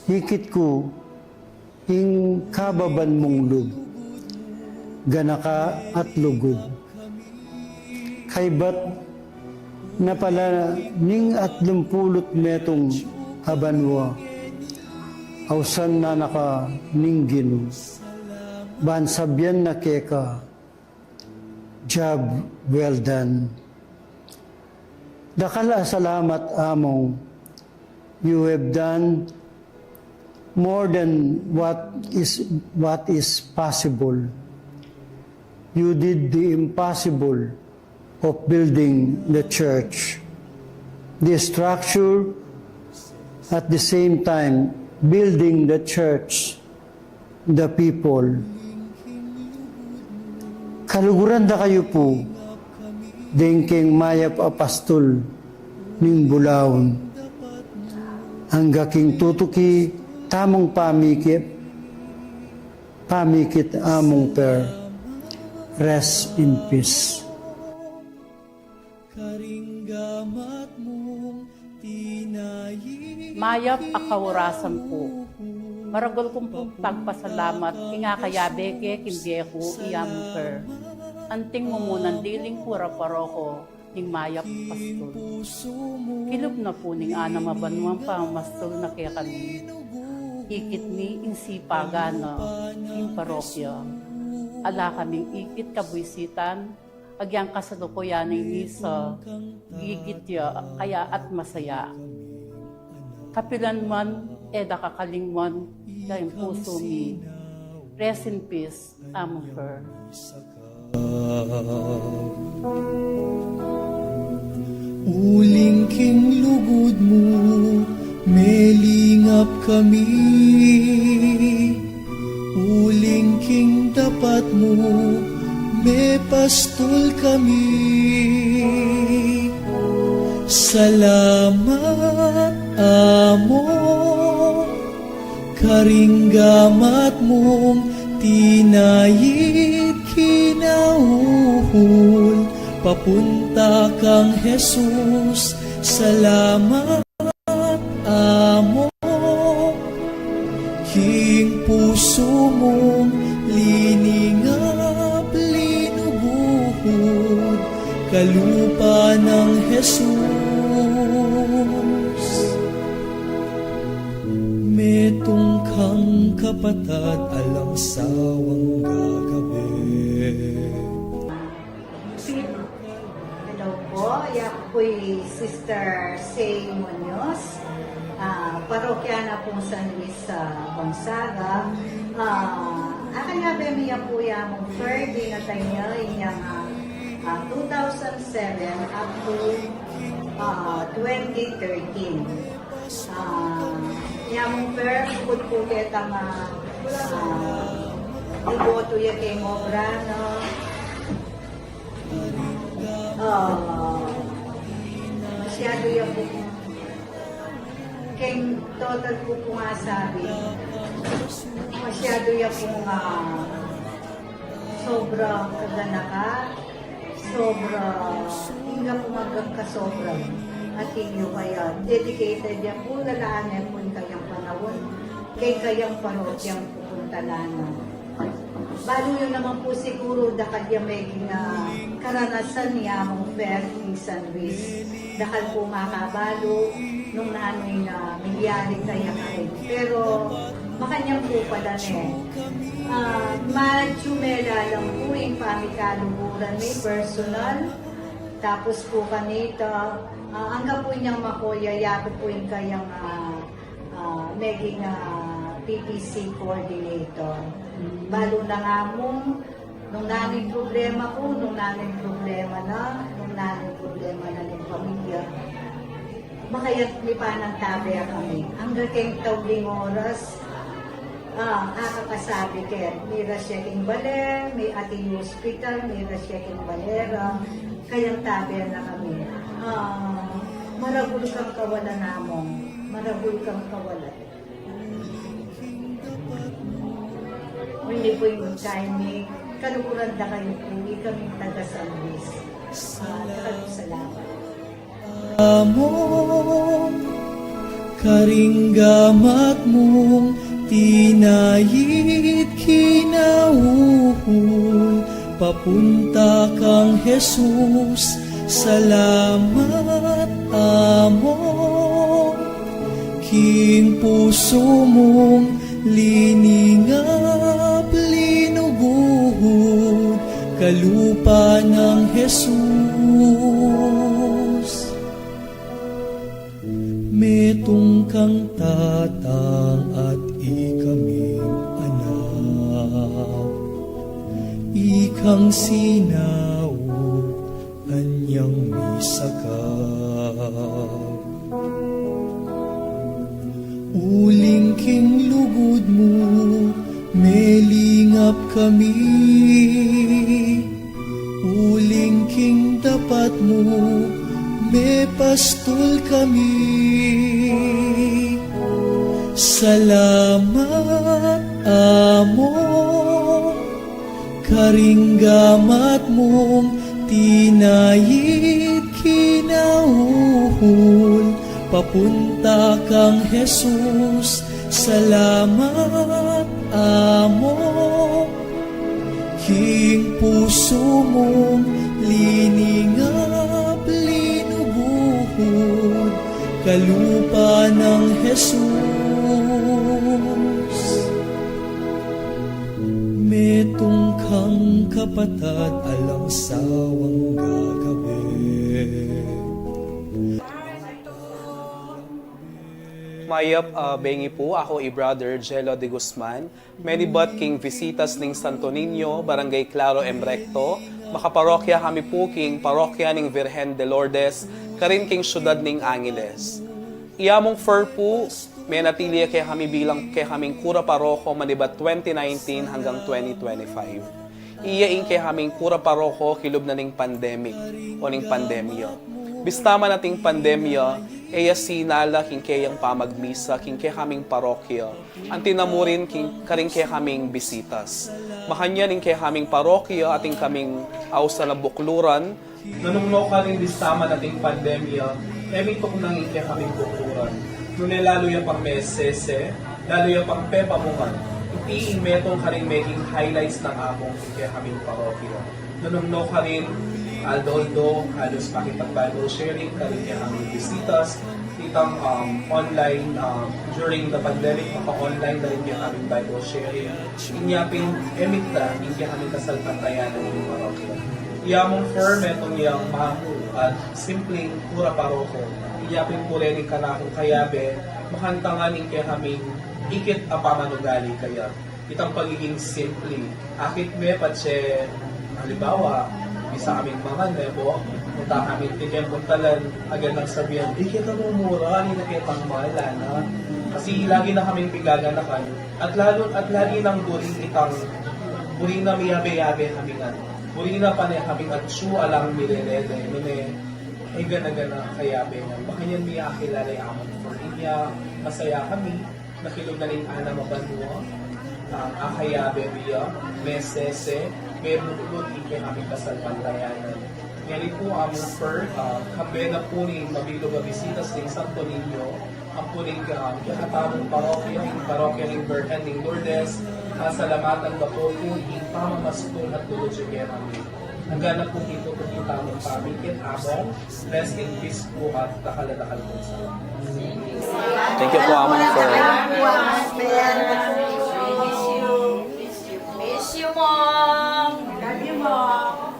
ikit ku ing kababan mung lub, ganaka at lugud. Kaybat na pala ning atlumpulu't metung a banua, ausan na na ka ning Ginu, ban sabian na keka, "Job well done." Dakal a salamat, Among. You have done more than what is, what is possible. You did the impossible of building the church. The structure, at the same time, building the church, the people. Kaluguran da kayu pu, deng keng mayap a pastul ning Bulaon. Angga king tutuki tamung pamikit, pamikit Among Per. Rest in peace. Karing gamat mung tinayi. Mayap a kaurasan pu. Maragul kung pung pagpasalamat, ing akayabe ke king bie ku i Among Per. Anting mumunan diling kura paroko ning mayap pastul. Kilub na pu ning anam a banuang pamamastul na kekami. Ikit mi ing sipagan na king parokya. Ala kaming ikit kabuisitan, agyang kasalukuyan ning misa, gigit ya, kaya at masaya. Kapilan man, e da kakalingwan, keng pusu mi. Rest in peace, Among Per. Uling king lugud mu, melingap kami. Uling king dapat mu, mepastul kami. Salamat, Among, Karing gamat mung tinayid kinauhul, papunta kang Jesus, salamat Amo. King pusu mung liningap linuguhud, kalupa nang Jesus. Metung kang kapatad alang sawang gagabe. Hello po, ya ku pu'y Sister Say Muñoz, ah, parokyana pung San Luis, ah, Gonzaga. Ah, akaya be mi ya pu ya mung Ferdy na tanya inyang, ah, ah, two thousand seven up to, ah, twenty thirteen. Ah, ya mung Fer, bukut pu ketang, ah, ah, iboto ya keng obra, no? Ah, masyadu ya pung, keng total ku pung asabi, masyadu ya pung, ah, sobra kaganakan, sobra, ingga pung agkakasobra. Atin yu kaya, dedicated ya pu, lalaan ne pu ing kayang panaun keng kayang parokyang pupuntalan na. Balu yu naman pu siguru, dakal ya meging, ah, karanasan ya mung Fer king San Luis. Dakal pu makabalu nung nanu ing, ah, milyari kaya karin. Pero makanyan pu pala ne. Ah, medyu melalam pu ing pamikaluguran mi personal. Tapus pu kanita, ah, angga pu inyang makoya, ya ku pu ing kayang, ah, ah, meging, ah, P P C coordinator. Balu na nga mung, nung nanu ing problema ku, nung nanu ing problema na, nung nanu ing problema na ning pamilya, makaya't mi pa nang tabe kami. Angga keng tauling oras, ah, akakasabi ke, mira siya king bale, mi-, atin yu hospital, mira siya king bale ra, kayang tabe na kami. Ah, maragul kang kawalan, among, maragul kang kawalan. Ini pu ing time mi, kaluguran da kayu pu, ikaming taga San Luis. Ah, dakal pung salamat. Among, karing gamat mung tinayid kinauhul, papunta kang Jesus, salamat Among. King pusu mung liningap linuguhud, kalupa nang Jesus. Metung kang tatang at ikaming anak, ikang sinaup anyang misakap. Uling king lugud mu, melingap kami. Uling king dapat mu, mepastul kami. Salamat, Among, karing gamat mung tinayid kinauhul, papunta kang Jesus, salamat Among. King pusu mung liningap linuguhud, kalupa nang Jesus. Metung kang kapatad alang sawang gagabe. Mayap a bengi pu, aku i Brother Jello de Guzman, menibat king Visitas ning Santo Niño, Barangay Claro em Recto, makaparokya kami pu king parokya ning Virgen de Lourdes, karin king syudad ning Angeles. I Among Fer pu, menatili ya kekami bilang kekaming kura paroko manibat twenty nineteen hanggang twenty twenty-five. Iya ing kekaming kura paroko kilub na ning pandemic o ning pandemya. Bista man ating pandemya, e ya sinala king keyang pamagmisa king kekaming parokya, anti na mu rin king karing kekaming bisitas. Makanyan ing kekaming parokya atin kaming ausan a bukluran, nanu no karin bista man ating pandemya, e mi tuknang ing kekaming bukluran. Nune lalu ya pang mesese, lalu ya pang pepamungan. Iti ing metung karing meging highlights nang abung king kekaming parokya. Nanu no karin, aldo-aldo, halus makipag-Bible sharing karing kekaming bisitas, itang, um, online, um, during the pandemic, maka-online na rin kekaming Bible sharing. Inya pin, e mi tuknang ing kekaming kasalpantayanan king parokya. Iya mung firm, metung yang mamu at simpleng kura paroko. Inya pin pure ning kanakung kayabe, makantangan ing kekaming ikit a pamanugali kaya. Itang pagiging simple. Akit me patse, halimbawa, bisa kaming mangan, ne po, punta kami tiken puntalan, agad nang sabian, "Di kita mumura, di na kita mala na." Kasi lagi na kaming pigaganakan. At lalo, at lagi nang buri itang, buri na miyabe-yabe kami nga. Buri na pane kami at su alang milelele, nune, e gana-gana kayabe nga. Makanyan mi akilala ya amun firm. Inya, masaya kami, nakilub na ning anam a banua, ah, akayabe mi ya, mesese, mebuklud ing kekaming kasalpantayanan. Ngeni pu amun firm, ah, kambe na pu ning mabilug a bisitas ning Santo Niño, ampo ning, ah, kekatamung parokya, ing parokya ning Birhen ning Lourdes, pasalamatan da pu pu ing pamamastul at lulud ya kekami. Anggana pu king tutuki tamung pamikit, Among. Rest in peace pu at dakal a dakal pung salamat. Thank you pu, Among, for Miss you, Mom. Love you, Mom.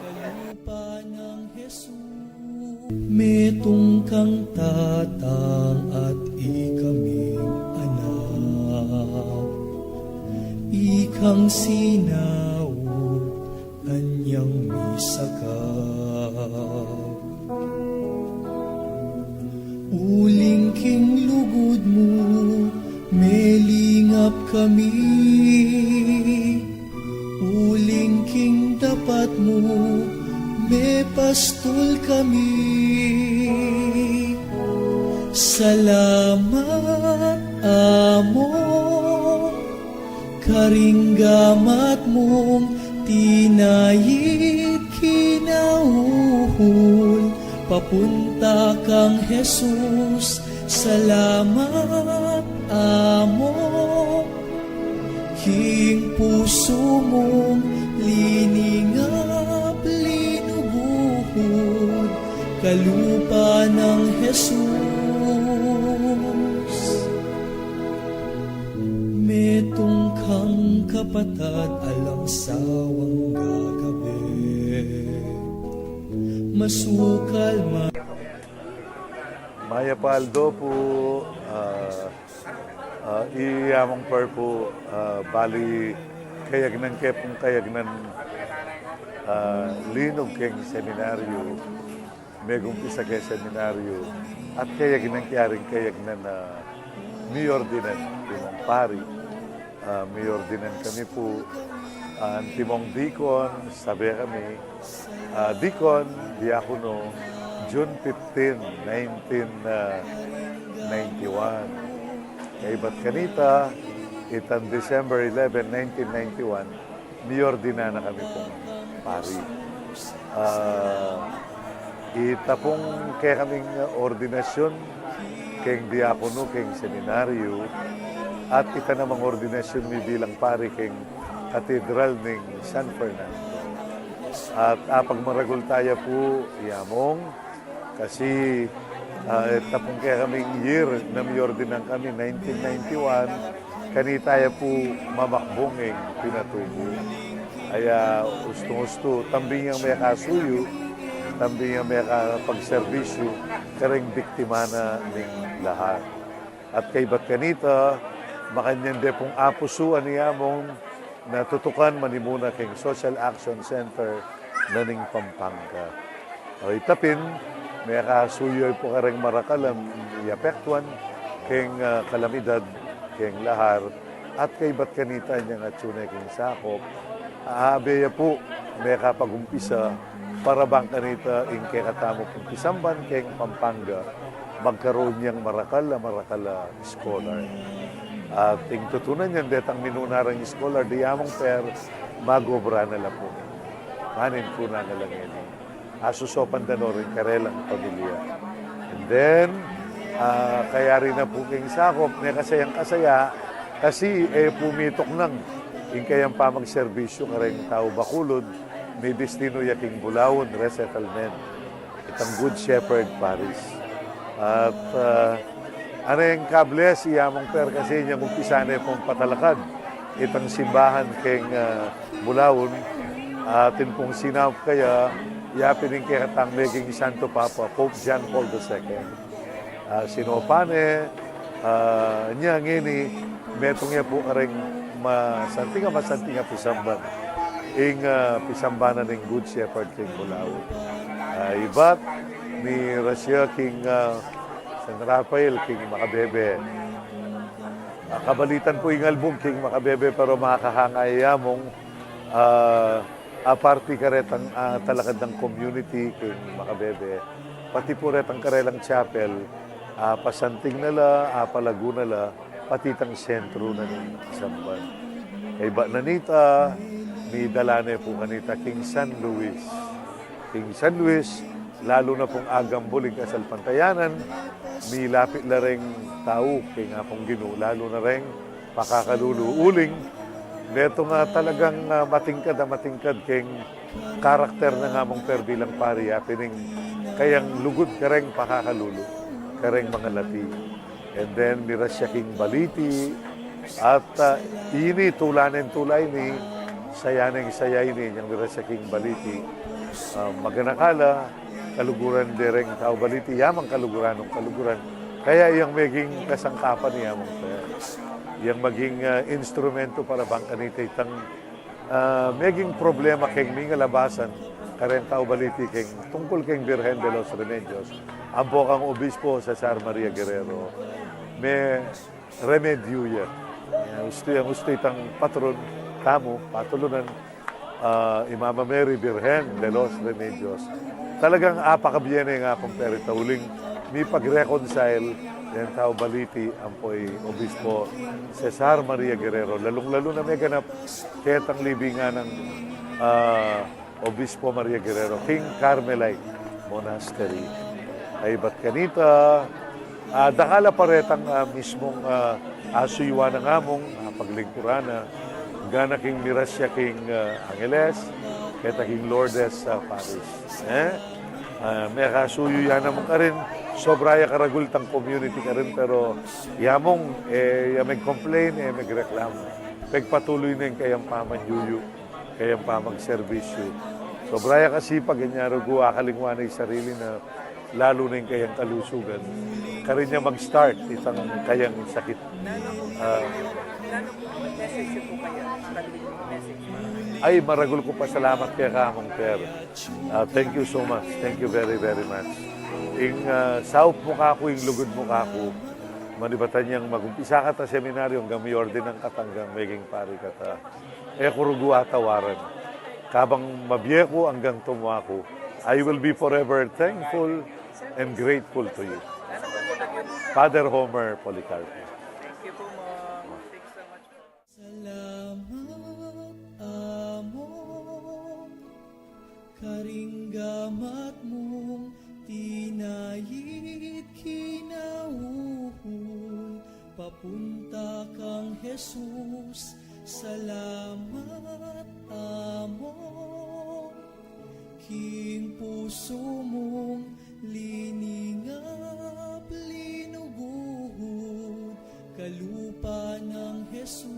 Metung kang Tatang at ikaming anak, ikang sinaup anyang misakap. Uling king lugud mu, melingap kami. Uling king dapat mu, mepastul kami. Salamat, Among, karing gamat mung tinayid kinauhul papunta kang Jesus. Salamat, Among, king pusu mung liningap linuguhud kalupa nang Jesus. Metung kang kapatad alang sawang gagabe. Masukal ma- Mayap a aldo pu, ah, ah, i Among Fer pu, ah, bali kayagnan ke pung kayagnan, ah, linug keng seminaryo. Megumpisa ke seminaryo, at kayagnan ke ring kayagnan a miordinan, timong pari. Ah, miordinan kami pu, ah, antimong dikon, sabe kami, ah, dikon, diakono, June fifteen, nineteen, ah, ninety-one. Kaybat kanita, itang December eleven, nineteen ninety-one, miordinan na kami pung pari. Ah, ita pung kekaming ordinasyun keng diakono keng seminaryo, at ita namang ordinasyun mi bilang pari keng Katedral ning San Fernando. At apagmaragul taya pu, i Among, kasi, ah, ita pung kekaming year na miordinan kami, nineteen ninety-one, kanita ya pu mamakbung ing pinatubu. Aya ustung-ustu, tambing yang mekasuyu, tambing yang mekapagserbisyu kareng biktima na ning lahar. At kaybat kanita, makanyan de pung apusuan i Among na tutukan manimuna keng Social Action Center na ning Pampanga. O ita pin, mekasuyu ya pu kareng marakalang apektuan keng, ah, kalamidad keng lahar, at kaybat kanita inyang atsu ne keng sakop, abe ya pu mekapagumpisa Para bang kanita ing kekatamu pung pisamban keng Pampanga, magkaroon yang marakal a marakal a scholar. At ing tutunan yang detang minuna rang scholar, di ya Among Per, magobra na la pu. Manin pu na la ngeni. Asusopan da no ring karelang pamilya. And then, ah, kayari na pu keng sakop, ne kasayang-kasaya, kasi e pu mituknang ing kayang pamagserbisyu kareng tau Bacolod, midistinu ya king Bulaon Resettlement, itang Good Shepherd Parish. At, ah, aneng ka-bless i Among Per kasi inyang umpisa ne pung patalakad itang simbahan keng, ah, Bulaon, atin pung sinaup kaya, yapin ing kekatang meging Santo Papa, Pope John Paul the Second. Ah, sinaupan ne, ah, inya ngeni, metung ya pu kareng masanting a, masanting a pisamban. Ing, ah, pisambanan ning Good Shepherd king Bulaon. Ah, ibat, mirasya king, ah, San Rafael king Macabebe. Ah, kabalitan pu ing album king Macabebe, pero makakahanga ya Among, ah, aparti karetang, ah, talakad nang community king Macabebe, pati pu retang karelang chapel, ah, pasanting na la, ah, palagu na la, pati itang sentru na ning samban. Kaybat na nita, midala ne pu kanita king San Luis. King San Luis, lalu na pung agambul ing kasalpantayanan, milapit la reng tau king Apung Ginu, lalu na reng pakakalulu uling, neto nga talagang, ah, matingkad, ah, matingkad keng karakter nang Among Per bilang pari, yapin ing kayang lugud kareng pakakalulu, kareng mangalati. And then, mirasya king baliti, at, ah, ini, tula neng tula ini, saya neng saya ini, inyang mirasya king baliti. Ah, maganaka la, kaluguran de reng tau baliti, ya mang kaluguran nung kaluguran. Kaya yang meging kasangkapan ni Among Per, yang maging, ah, instrumento para bang kanita itang, ah, meging problema keng mingalabasan kareng tau baliti keng tungkul keng Birhen de los Remedios, ampo kang Obispo Cesar Maria Guerrero, me-remedyu ya. Ya, ustu, yang ustu itang patron tamu, patulunan, ah, i Mama Mary, Birhen de los Remedios. Talagang apakabie ne ing Apung Per ita uling mipag-reconcile deng tau baliti ampo i Obispo Cesar Maria Guerrero. Lalung-lalu na meganap ketang libingan nang, ah, Obispo Maria Guerrero king Carmelite Monastery. Kaybat kanita, ah, dakal a pa retang, ah, mismung, ah, asuyuan nang Among, ah, paglingkuran na, gana king mirasya king, ah, Angeles, keta king Lourdes, ah, Parish. Eh? Ah, mekasuyu ya naman karin, sobra ya karagul tang community karin, pero i Among, e ya meg-complain, e ya megreklamo. Pegpatuloy ne ing kayang pamanyuyu, kayang pamagserbisyu. Sobra ya kasipag, inya rugu akalingwan ne ing sarili na lalu ne ing kayang kalusugan. Karin ya mag-start itang kayang sakit. Ah. Ay, maragul kung pasalamat keka, Among Per. Ah, thank you so much. Thank you very, very much. Ing, ah, saup mu kaku, ing lugud mu kaku, manibatan yang mag-umpisa kata seminaryo anggang miordinan kata anggang meging pari kata. E ku rugu atawaran. Kabang mabie ku anggang tumu aku, I will be forever thankful and grateful to you. Father Homer Policarpo. Thank you po, Mom. Thanks so much po. Salamat, Among, karing gamat mung tinayit kinauhul papunta kang Jesus. Salamat, Among, king pusu mung liningap linugud kalupa nang Jesus.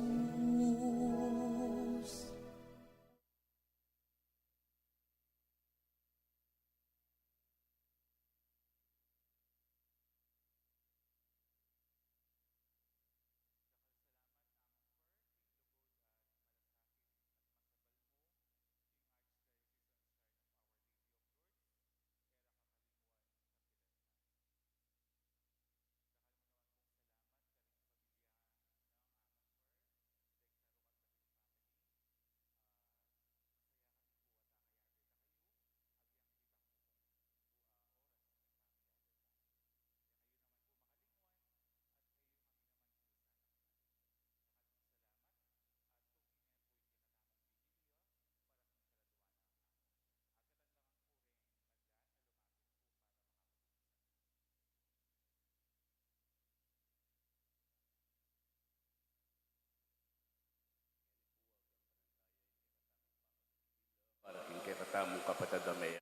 Tamung kapatad a meyari.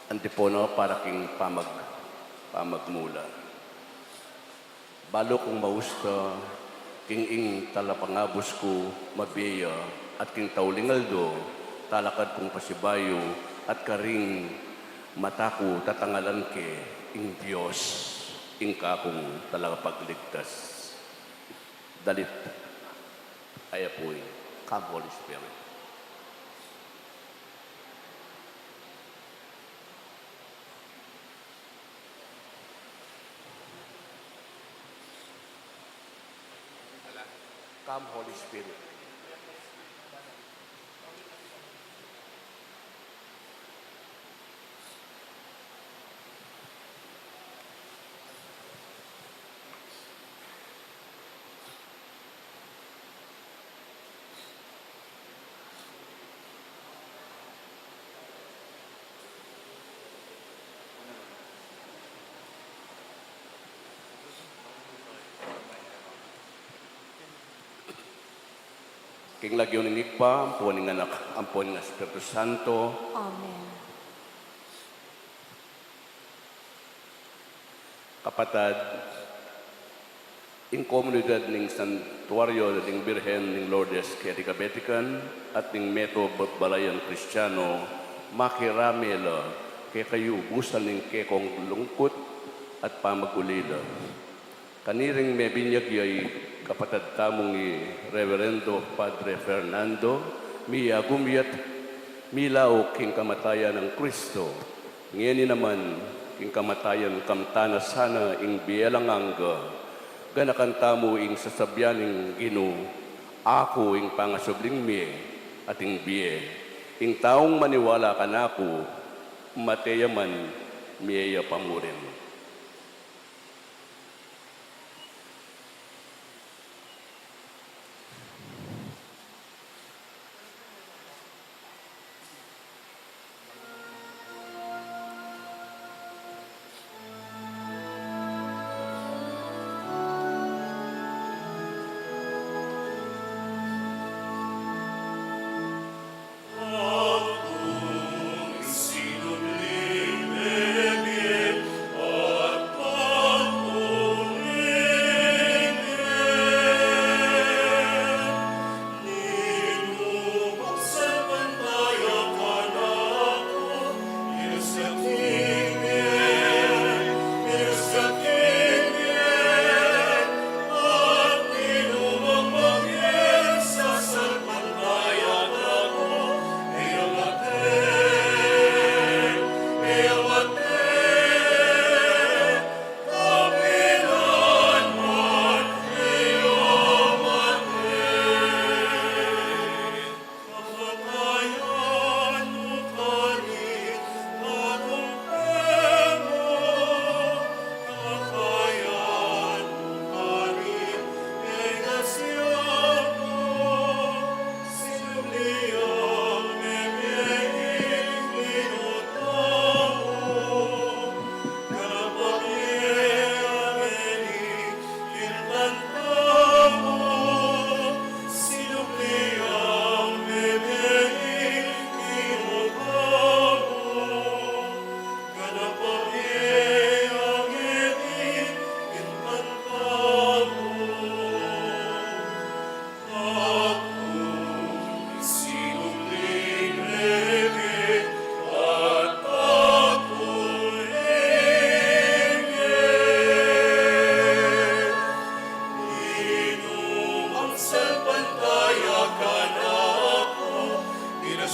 Antipona para king pamag-, pamagmula. Balu kung mausta king ing talapangabus ku mabie ya, at king tauling aldo talakad kung pasibayu, at karing mata ku tatangalan ke ing Dios, ing kakung talapagligtas. Dalit, aya pu ing, come, Holy Spirit. Come, Holy Spirit. King lagyu ning Ibpa, ampon ning Anak, ampon ning Espiritu Santo. Amen. Kapatad, ing komunidad ning Santuario ning Birhen ning Lourdes keti Kabetikan at ning meto ba-, balayan Kristiano, makirame la kekayu ubusan ning kekong lungkut at pamag-ulila. Kaniring mebinyag ya i kapatad tamung i Reverendo Padre Fernando, miyagum ya't milauk king kamatayan nang Kristo. Ngeni naman, king kamatayan kamtan na sana ing bie alang angga. Ganakan tamu ing sasabian ning Ginu, "Aku ing pangasubling mie at ing bie. Ing taung maniwala kanaku, mate ya man, mie ya pa murin."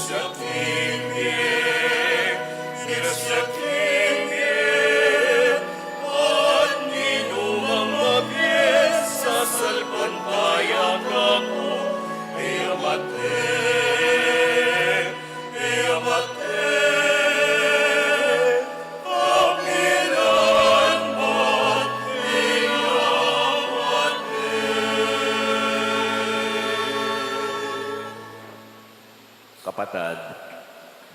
Siya king bie, siya king bie, at ninumang mabie, sasalpantaya kaku, iya mate, iya mate, kapilan mat iya mate. Kapatad,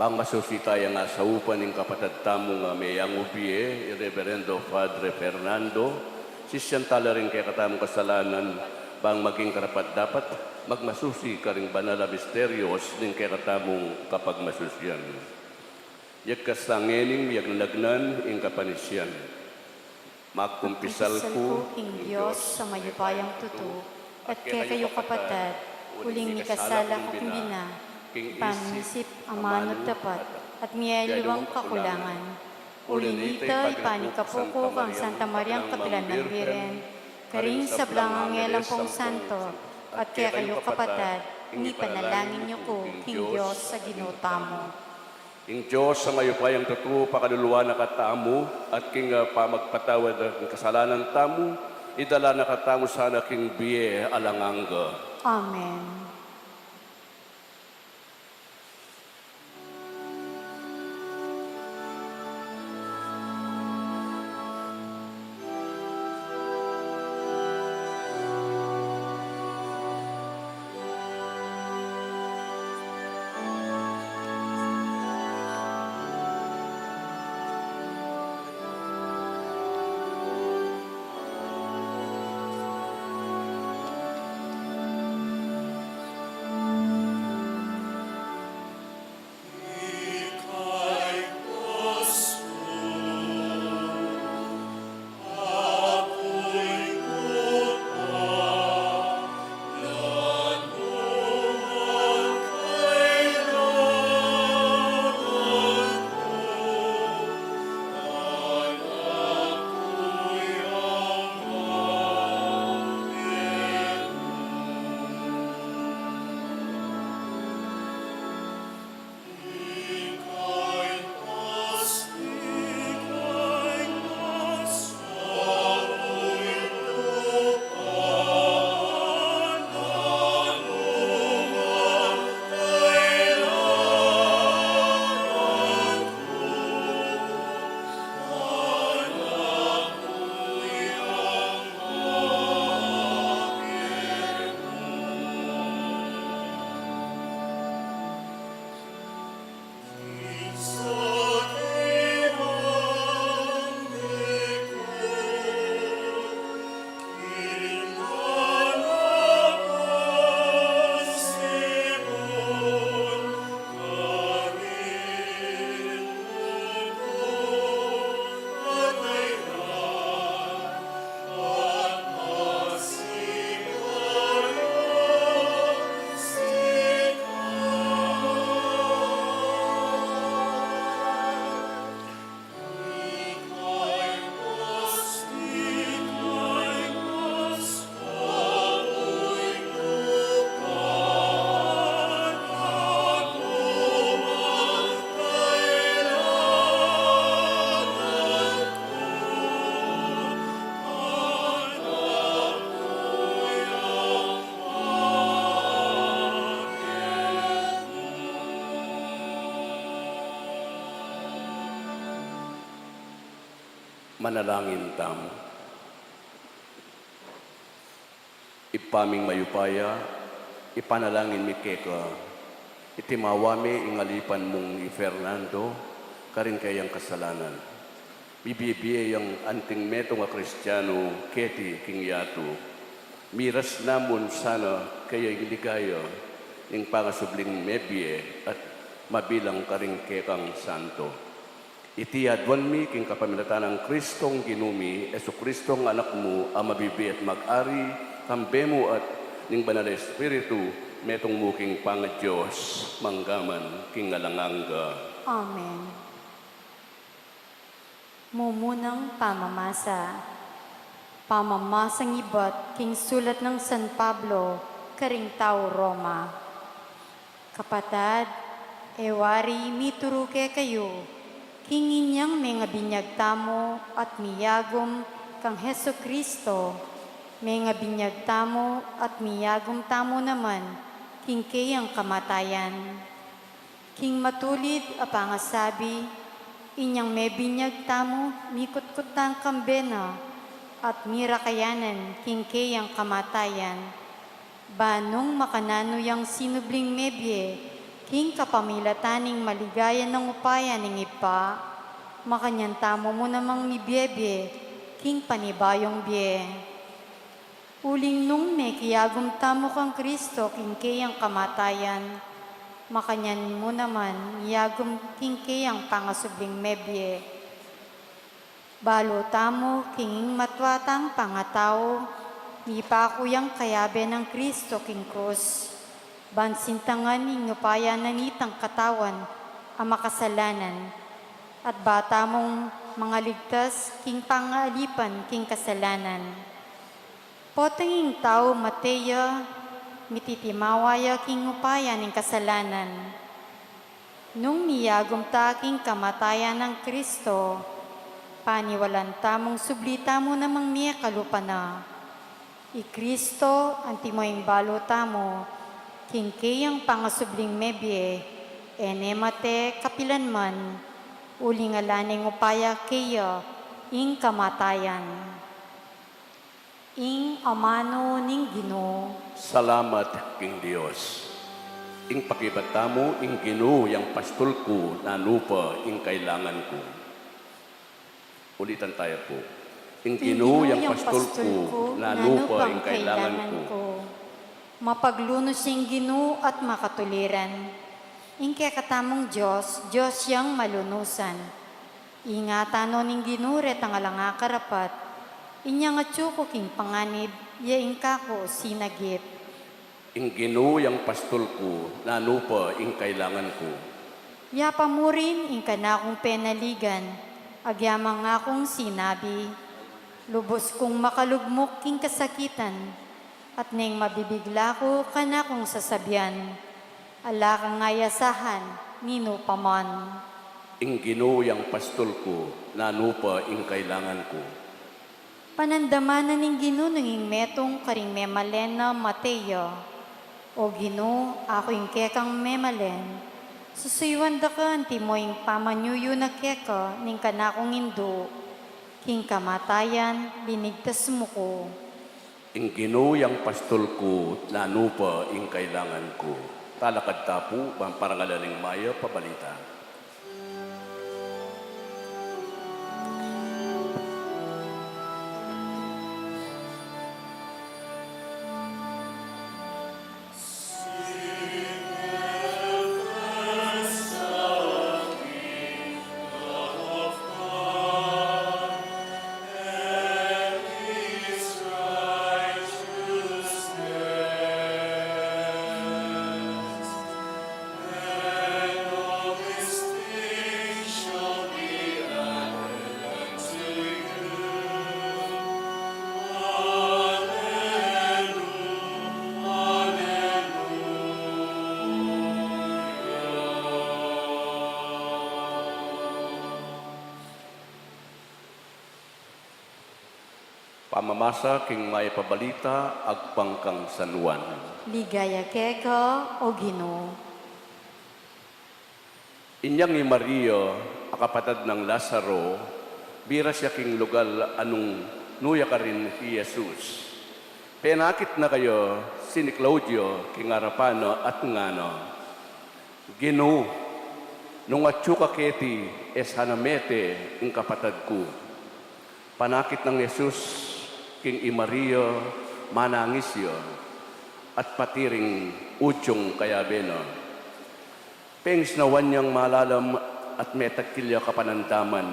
bang masusi taya ngan saupan ing kapatad tamung meangu bie, i Reverendo Padre Fernando, sisian tala ring kekatamung kasalanan, bang maging karapat-dapat magmasusi karing banal a misterios ning kekatamung kapagmasusian. Yagkas ngening miyagnanagnan ing kapanisian. Magkumpisal ku king Dios a mayupayang tutu, at kekayu kapatad, uling mikasala ku king bina, king isip, amanu, dapat, at miyaliwang kakulangan. Uli nita, ipanikapu ku kang Santa Mariang kapilan nang Birhen, karing sablang anghel ampong santo, at kekayu kapatad, ing ipanalangin yu ku king Dios a Ginu tamu. Ing Dios a mayupayang tutu pakaluluan na katamu, at king, ah, pamagpatawad ning kasalanan tamu, idala na katamu sana king bie alang angga. Amen. Manalangin tamu. Ibpa ming mayupaya, ipanalangin mi keka, itimawa me ing alipan mung i Fernando karing keyang kasalanan. Mibie-bie yang anting metung a Kristiano keti king yatu. Miras namu sana kaya ing ligaya ning pangasubling mebie at mabilang karing kekang santo. Iti aduan mi king kapamilatan nang Kristong Ginu mi, Jesukristong Anak mu, a mabibie at mag-ari kambe mu at ning Banal a Espiritu, metung mu king pangaDios, mangga man king alang angga. Amen. Mumunang pamamasa. Pamamasang ibat king sulat nang San Pablo karing tau Roma. Kapatad, E wari mituru kekayu, king inyang mengabinyag tamu at miyagum kang Jesucristo, mengabinyag tamu at miyagum tamu naman king keyang kamatayan. King matulid a pangasabi, inyang mebinyag tamu mikutkut tang kambe na at mirakayanan king keyang kamatayan. Ba nung makananu yang sinubling mebie king kapamilatan ning maligaya nang upaya ning Ibpa, makanyan tamu mu namang mibiebie king panibayung bie. Uling nung mekiagum tamu kang Kristo king keyang kamatayan, makanyan mu naman miagum king keyang pangasubling mebie. Balu tamu king matua tang pangatau, mipaku yang kayabe nang Kristo king krus, ban sintangan ing upaya na nitang katawan a makasalanan, at ba tamung mangaligtas king pangaalipan king kasalanan. Potang ing tau mate ya, mititimawa ya king upaya ning kasalanan. Nung miagum ta king kamatayan nang Kristo, paniwalan tamung subli tamu namang mie kalupa na. I Kristo, antimo ing balu tamu, king keyang pangasubling mebie, e ne mate kapilan man, uling ala neng upaya keya ing kamatayan. Ing amanu ning Ginu. Salamat king Dios. Ing pakibat tamu, ing Ginu yang pastul ku, nanu pa ing kailangan ku. Ulitan taya pu. Ing Ginu yang pastul ku, nanu pa ing kailangan ku. Mapaglunus ing Ginu at makatuliran. Ing kekatamung Dios, Dios yang malunusan. Ingatan no ning Ginu retang alang akarapat, inyang atyu ku king panganib, ya ing kaku sinagip. Ing Ginu yang pastul ku, nanu pa ing kailangan ku. Ya pa mu rin ing kanakung penaligan, agyamang akung sinabi, lubus kung makalugmuk king kasakitan, at neng mabibigla ku kanakung sasabian, ala kang ayasahan, ninu pa man. Ing Ginu yang pastul ku, nanu pa ing kailangan ku. Panandaman na ning Ginu nung ing metung karing memalen na mate ya. O Ginu, aku ing kekang memalen. Susuyuan da ka antimo ing pamanyuyu na keka ning kanakung indu, king kamatayan, linigtas mu ku. Ing Ginu yang pastul ku, nanu pa ing kailangan ku. Talakad ta pu, ban parangalan ing mayap a balita. Pamamasa king mayap a balita agpang kang San Juan. Ligaya keka, o Ginu. Inyang i Maria, a kapatad nang Lazaro, biras ya king lugal a nung nu ya karin i Jesus. Penakit na kaya sini Claudio king arapan na at ngana, Ginu, nung atyu ka keti, e sana mete ing kapatad ku. Panakit nang Jesus king i Maria, manangis ya, at pati ring Judiong kayabe na. Pengisnawan yang malalam at metakil ya kapanandaman,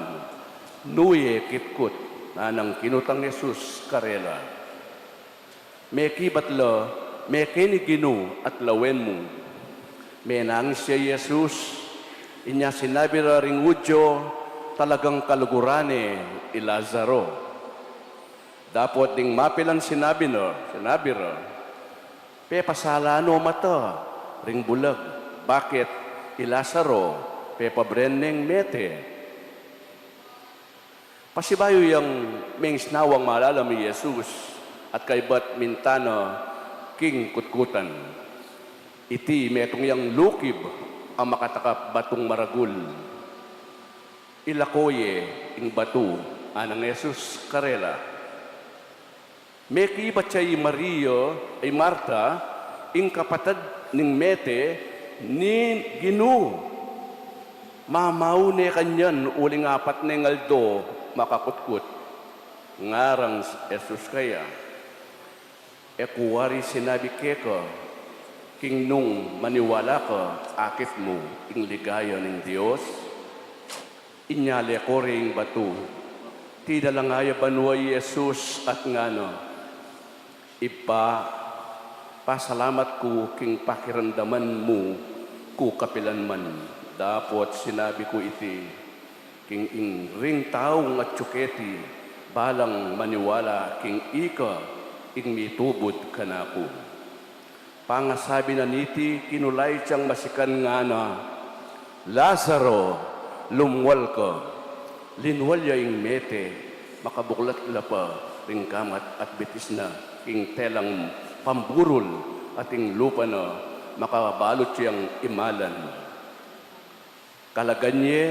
nu ye kitkut, nanang kinutang Jesus karela. Mekibat la, mekeni Ginu at lawen mu. Menangis ya i Jesus, inya sinabi ra ring Judio, talagang kaluguran ne i Lazaro. Dapot ding mapilan sinabi na, sinabi ra, pepasala no mata ring bulag. Bakit? i Lazaro, pepabren neng mete. Pasibayu yang mengisnawang malalam i Jesus at kaybat minta na king kutkutan. Iti metung yang lukib a makatakap batung maragul. Ilako ye ing batu, nganang Jesus karela. Mekibat ya i Maria, i Marta, ing kapatad ning mete ning Ginu. Mamau ne kanyan uling apat neng aldo makakutkut. Ngarang Jesus kaya, e ku wari sinabi keka, king nung maniwala ka, akit mu ing ligaya ning Dios? Inya lekore ing batu. Tinalang ya banua i Jesus at ngana, Ibpa, pasalamat ku king pakiramdaman mu ku kapilan man, dapot sinabi ku iti, king ing ring taung atyu keti, balang maniwala king ika ing mitubud kanaku. Pangasabi na niti, kinulait yang masikan ngana, Lazaro, lumwal ka. Linwal ya ing mete, makabuklat la pa ring gamat at bitis na king telang pamburul at ing lupa na makabalut yang imalan. Kalagan ye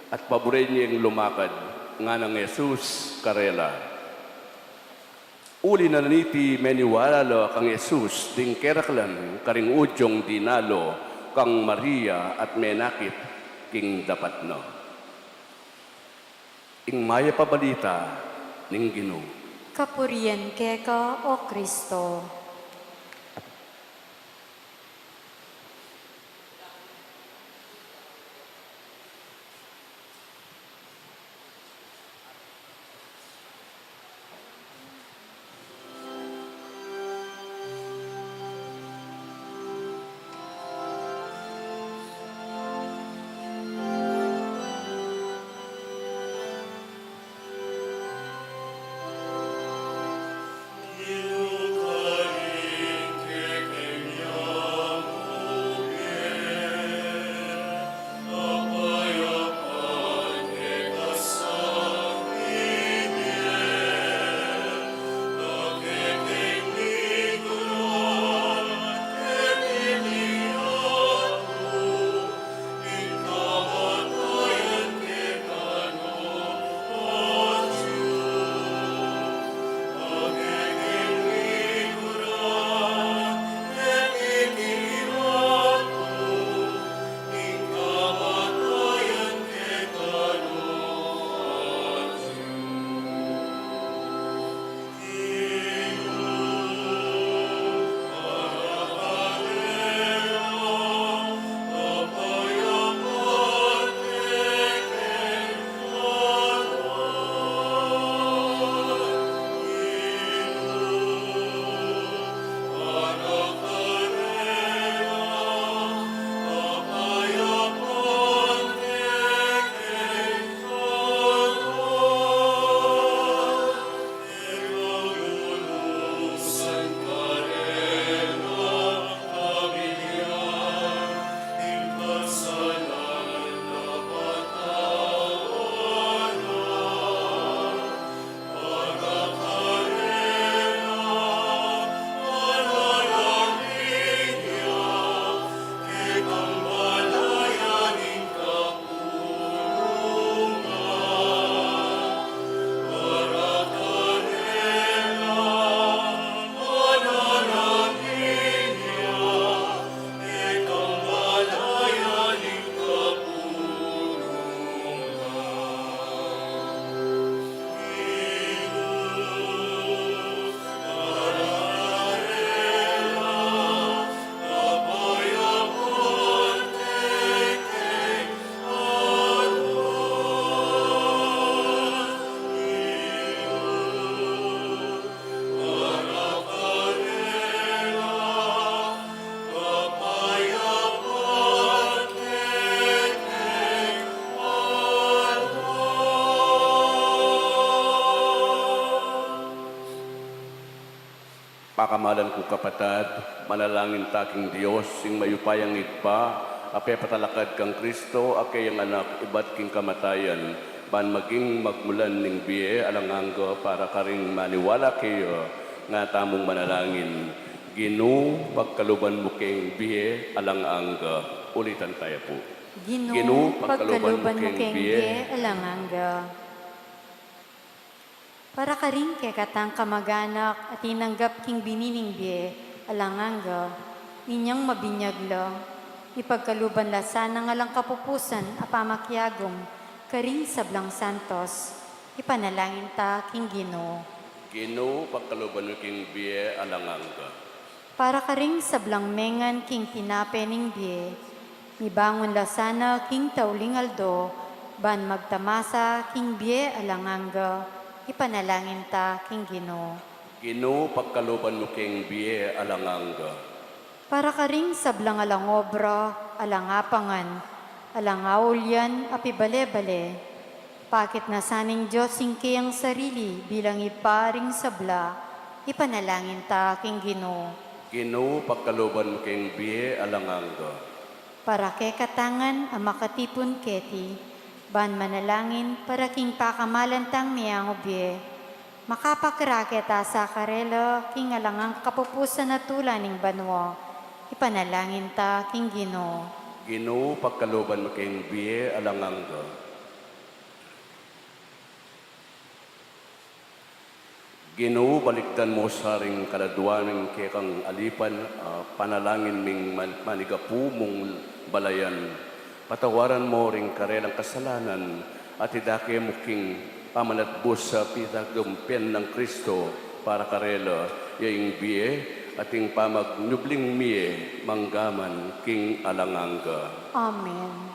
at paburen yeng lumakad, nganang Jesus karela. Uli na niti meniwala la kang Jesus ding keraklan karing udyung dinalu kang Maria at menakit king dapat na. Ing mayap a balita ning Ginu. Kapurian keka, O Kristo. Pakamalan ku kapatad, manalangin ta king Dios, ing mayupayang Ibpa, A pepatalakad kang Kristo, a keyang anak ibat king kamatayan, ban maging magmulan ning bie alang angga para karing maniwala keya. Nga tamung manalangin, Ginu, pagkaluban mu keng bie alang angga. Ulitan taya pu. Ginu, pagkaluban mu keng bie alang angga. Para karing kekatang kamaganak a tinanggap king bini ning bie alang angga, inyang mabinyag la, ipagkaluban la sanang alang kapupusan a pamakiagum karing sablang santos, ipanalangin ta king Ginu. Ginu, pagkaluban mu king bie alang angga. Para karing sablang mengan king tinape ning bie, mibangun la sana king tauling aldo, ban magtamasa king bie alang angga, ipanalangin ta king Ginu. Ginu, pagkaluban mu keng bie alang angga. Para karing sablang alang obra, alang apangan, alang aulian a pibale-bale, pakit na sa ning Dios ing keyang sarili bilang Ibpa ring sabla, ipanalangin ta king Ginu. Ginu, pagkaluban mu keng bie alang angga. Para kekatang ngan a makatipun keti, ban manalangin para king pakamalan tang meangu bie, makapakraketa sa karela king alang angga kapupusan a tula ning banua, ipanalangin ta king Ginu. Ginu, pagkaluban mu keng bie alang angga. Ginu, balikdan mu sa ring kaladua ning kekang alipan, ah, panalangin ming man-, manigapu mung balayan. Patawaran mu ring karelang kasalanan, at idake mu king pamanatbus a pitagumpen nang Kristo para karela, ya ing bie at ing pamagnyubling mie manggaman king alang angga. Amen.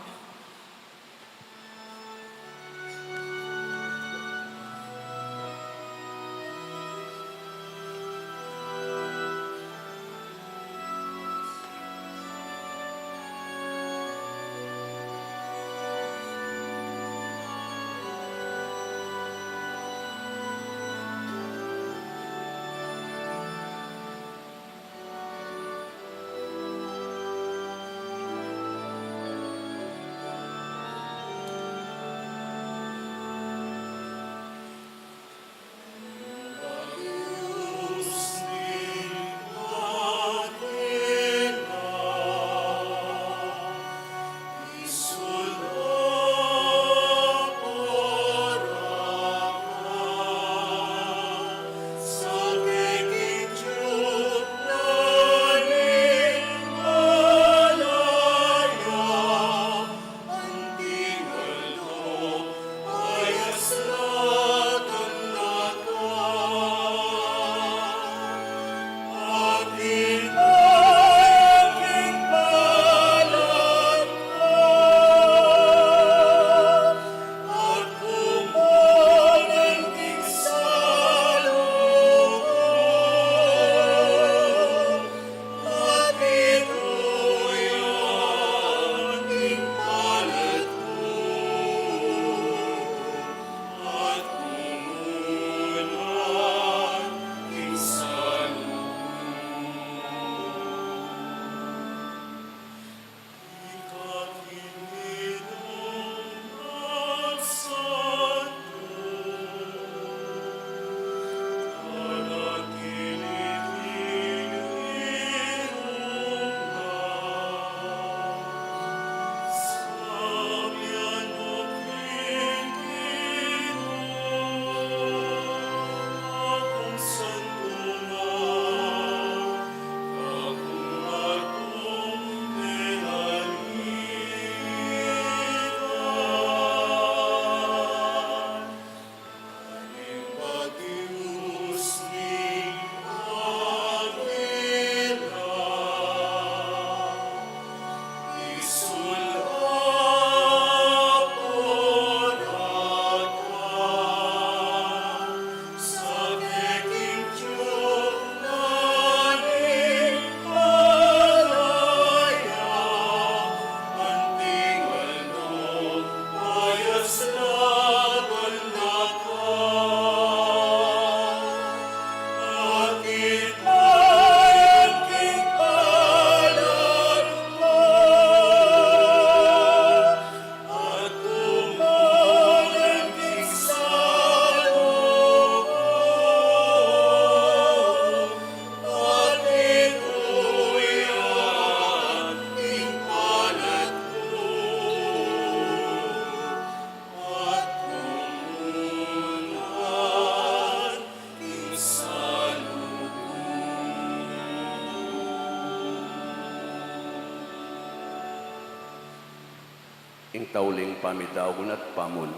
Ing tauling pamidaun at pamun.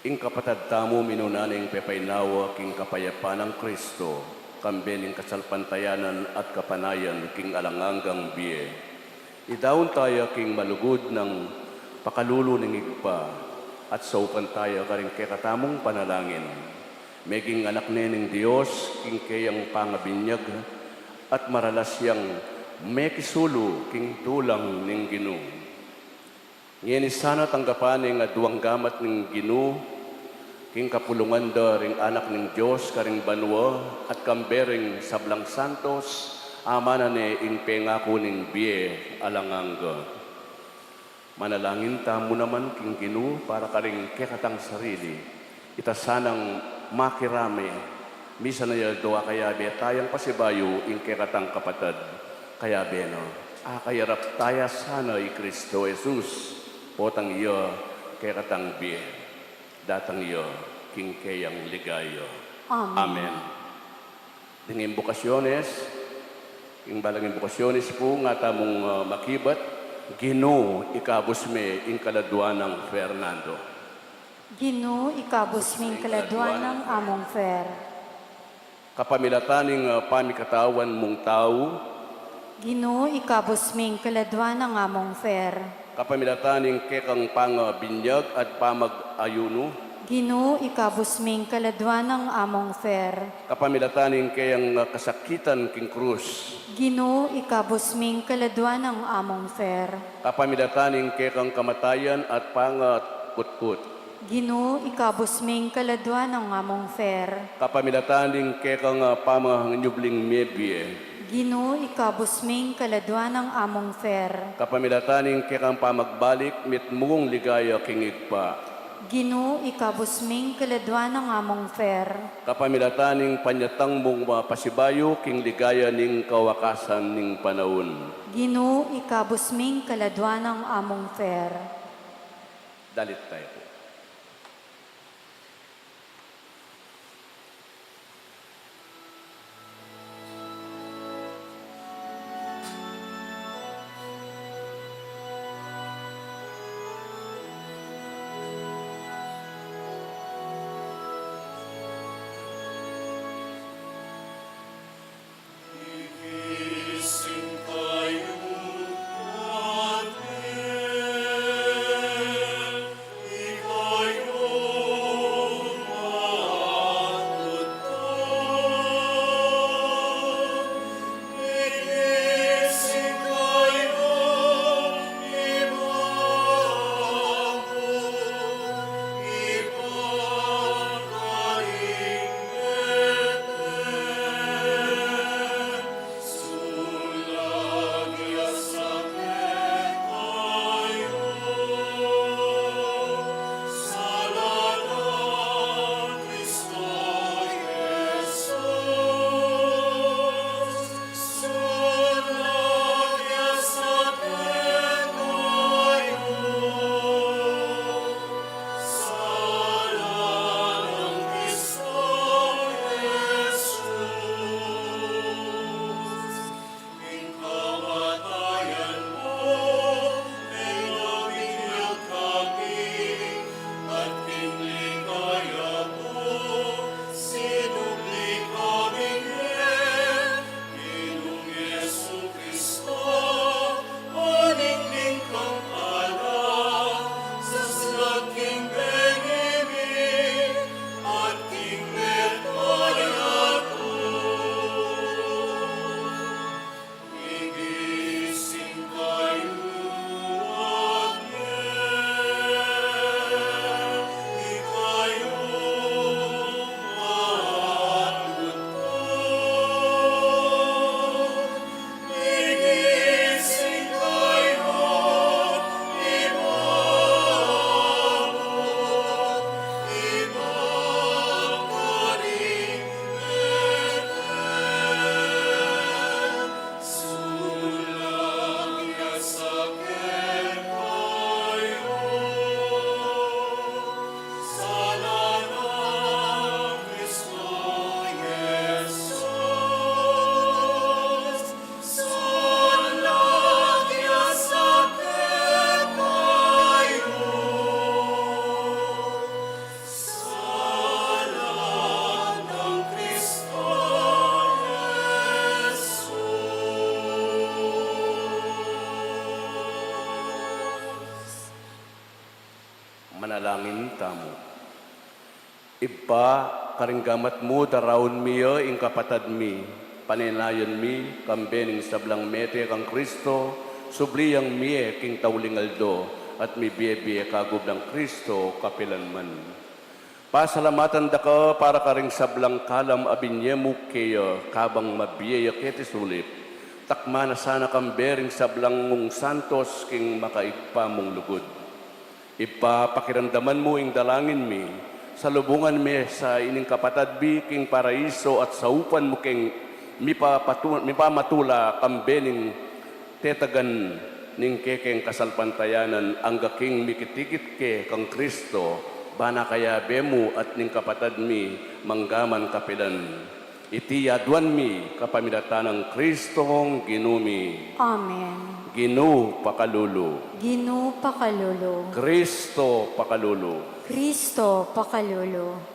Ing kapatad tamu minuna neng pepainawa king kapayapan nang Kristo, kambe ning kasalpantayanan at kapanayan king alang anggang bie. Idaun taya king malugud nang pakalulu ning Ibpa, at saupan taya karing kekatamung panalangin. Meging anak ne ning Dios king keyang pangabinyag, at maralas yang mekisulu king dulang ning Ginu. Ngeni sana tanggapan ne ing aduang gamat ning Ginu, king kapulungan da ring anak ning Dios karing banua, at kambe ring sablang santos, amana ne ing pengaku ning bie alang angga. Manalangin tamu naman king Ginu para karing kekatang sarili. Ita sanang makirame, misan a aldo akayabe tayang pasibayu ing kekatang kapatad. Kayabe na, akayarap taya sana i Kristo Jesus, potang iya kekatang bie, datang iya king keyang ligaya. Amen. Amen. Ding imbokasiones, ing balang imbokasiones pu, nga tamung, ah, makibat. Ginu, ikabus me ing kaladua nang Fernando. Ginu, ikabus me ing kaladua nang Among Fer. Kapamilatan ning, ah, pamikatawan mung tau. Ginu, ikabus me ing kaladua nang Among Fer. Kapamilatan ning kekang pangabinyag at pamag-ayunu. Ginu, ikabus me ing kaladua nang Among Fer. Kapamilatan ning keyang, ah, kasakitan king krus. Ginu, ikabus me ing kaladua nang Among Fer. Kapamilatan ning kekang kamatayan at pangakutkut. Ginu, ikabus me ing kaladua nang Among Fer. Kapamilatan ning kekang, ah, pamanyubling mebie. Ginu, ikabus me ing kaladua nang Among Fer. Kapamilatan ning kekang pamagbalik mitmung ligaya king Ibpa. Ginu, ikabus me ing kaladua nang Among Fer. Kapamilatan ning panyatang mung mapasibayu king ligaya ning kawakasan ning panaun. Ginu, ikabus me ing kaladua nang Among Fer. Dalit tayo pu. Manalangin tamu. Ibpa, karing gamat mu, daraun mi ya ing kapatad mi, paninayan mi, kambe ning sablang mete kang Kristo, subli yang mie king tauling aldo, at mibie-bie kayabe nang Kristo kapilanman. Pasalamatan da ka para karing sablang kalam a binie mu keya, kabang mabie ya keti sulip. Takma na sana kambe ring sablang mung santos king makaibpa mung lugud. Ibpa, pakiramdaman mu ing dalangin mi, salubungan me sa ining kapatad mi king paraiso at saupan mu keng mipapatu-, mipamatula kambe ning tetagan ning kekeng kasalpantayanan angga king mikit-ikit ke kang Kristo, ban kayabe mu at ning kapatad mi manggaman kapilan. Iti aduan mi kapamilatan nang Kristong Ginu mi. Amen. Ginu pakalulu. Ginu pakalulu. Kristo pakalulu. Kristo pakalulu.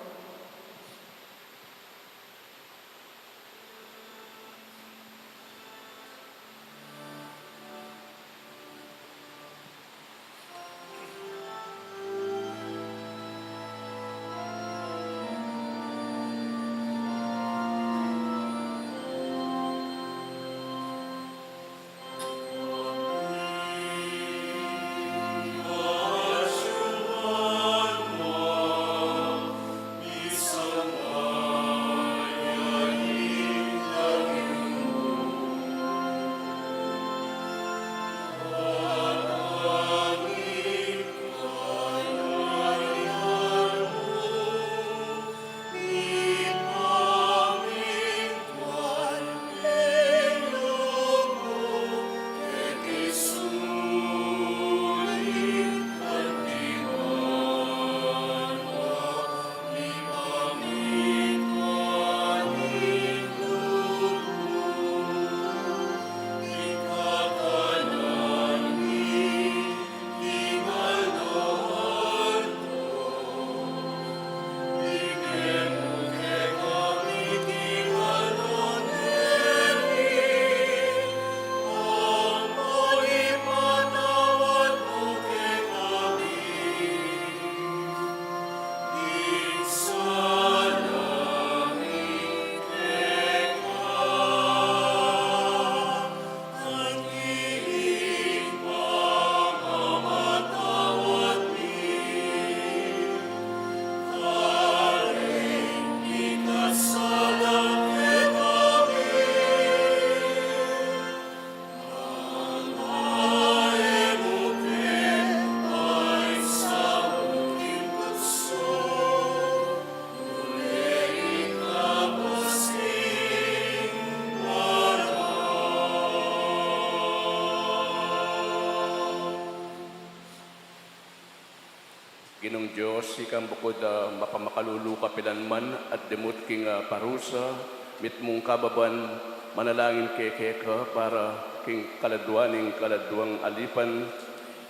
Ginung Dios, ikang bukod a mapamakalulu kapilanman at dimut king, ah, parusa, mitmung kababan, manalangin ke keka para king kaladua ning kaladuang alipan,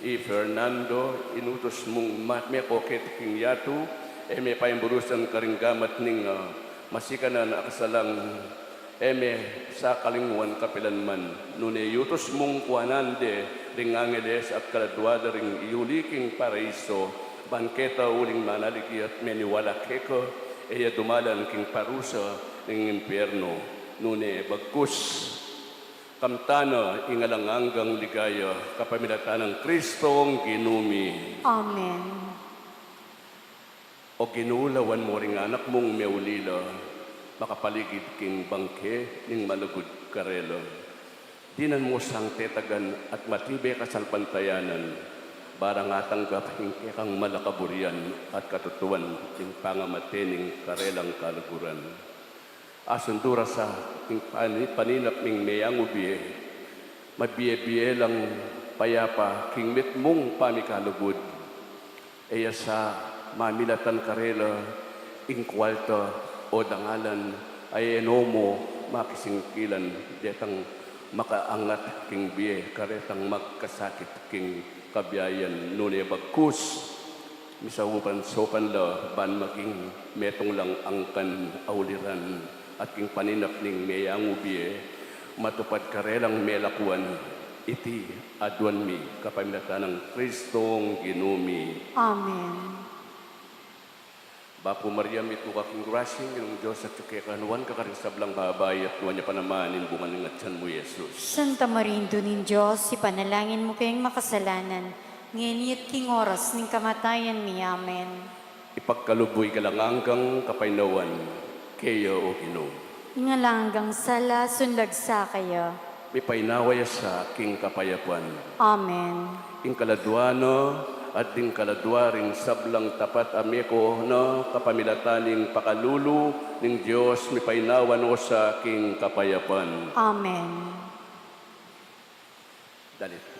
i Fernando, inutus mung ma-, meko keti king yatu, e me paimburusan karing gamat ning, ah, masikanan a kasalang e me sakalinguan kapilanman, nune yutus mung kuanan de ring angeles at kaladua da ring iyuli king paraiso, ban keta uling manaligyat meniwala keka, e ya dumalan king parusa ning impiernu. Nune bagkus, kamtan na ing alang anggang ligaya, kapamilatan nang Kristong Ginu mi. Amen. O Ginu, lawan mu ring anak mung meulila, makapaligid king bangke ning malugud karela. Dinan mu sang tetagan at matibe kasalpantayanan, barang atanggap ing kekang malakaburian at katutuan ing pangamate ning karelang kaluguran. Asundu ra sa king pani-, paninap ning meyangu bie, mabie-bie lang payapa king mitmung pamikalugud. E ya sa mamilatan karela ing kualta o dangalan a e no mu makisingkilan detang makaangat king bie karetang magkasakit king kabiayan, nune bagkus, misaupan-saupan la ban maging metung lang angkan a uliran at king paninap ning meyangu bie, matupad karelang melakuan Iti aduan mi kapamilatan nang Kristong Ginu mi. Amen. Bapu Maria, mitmu ka king grasya, ing Ginung Dios atyu keka, nuan ka karing sablang babai, at nuan ya pa naman ing bunga ning atyan mu, Jesus. Santa Maria, Indu ning Dios, ipanalangin mu keng makasalanan, ngeni at king oras ning kamatayan mi. Amen. Ipagkalub mu ing alang anggang kapaynawan keya, O Ginu. Ing alang anggang sala, sunlag sa keya. Mipainawa ya sa king kapayapan. Amen. Ing kaladua na, at ding kaladua ring sablang tapat a meko na kapamilatan ning pakalulu ning Dios, mipainawa no sa king kapayapan. Amen. Dalit.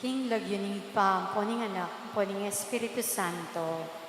King lagyu ning Ibpa, ampo ning Anak, ampo ning Espiritu Santo.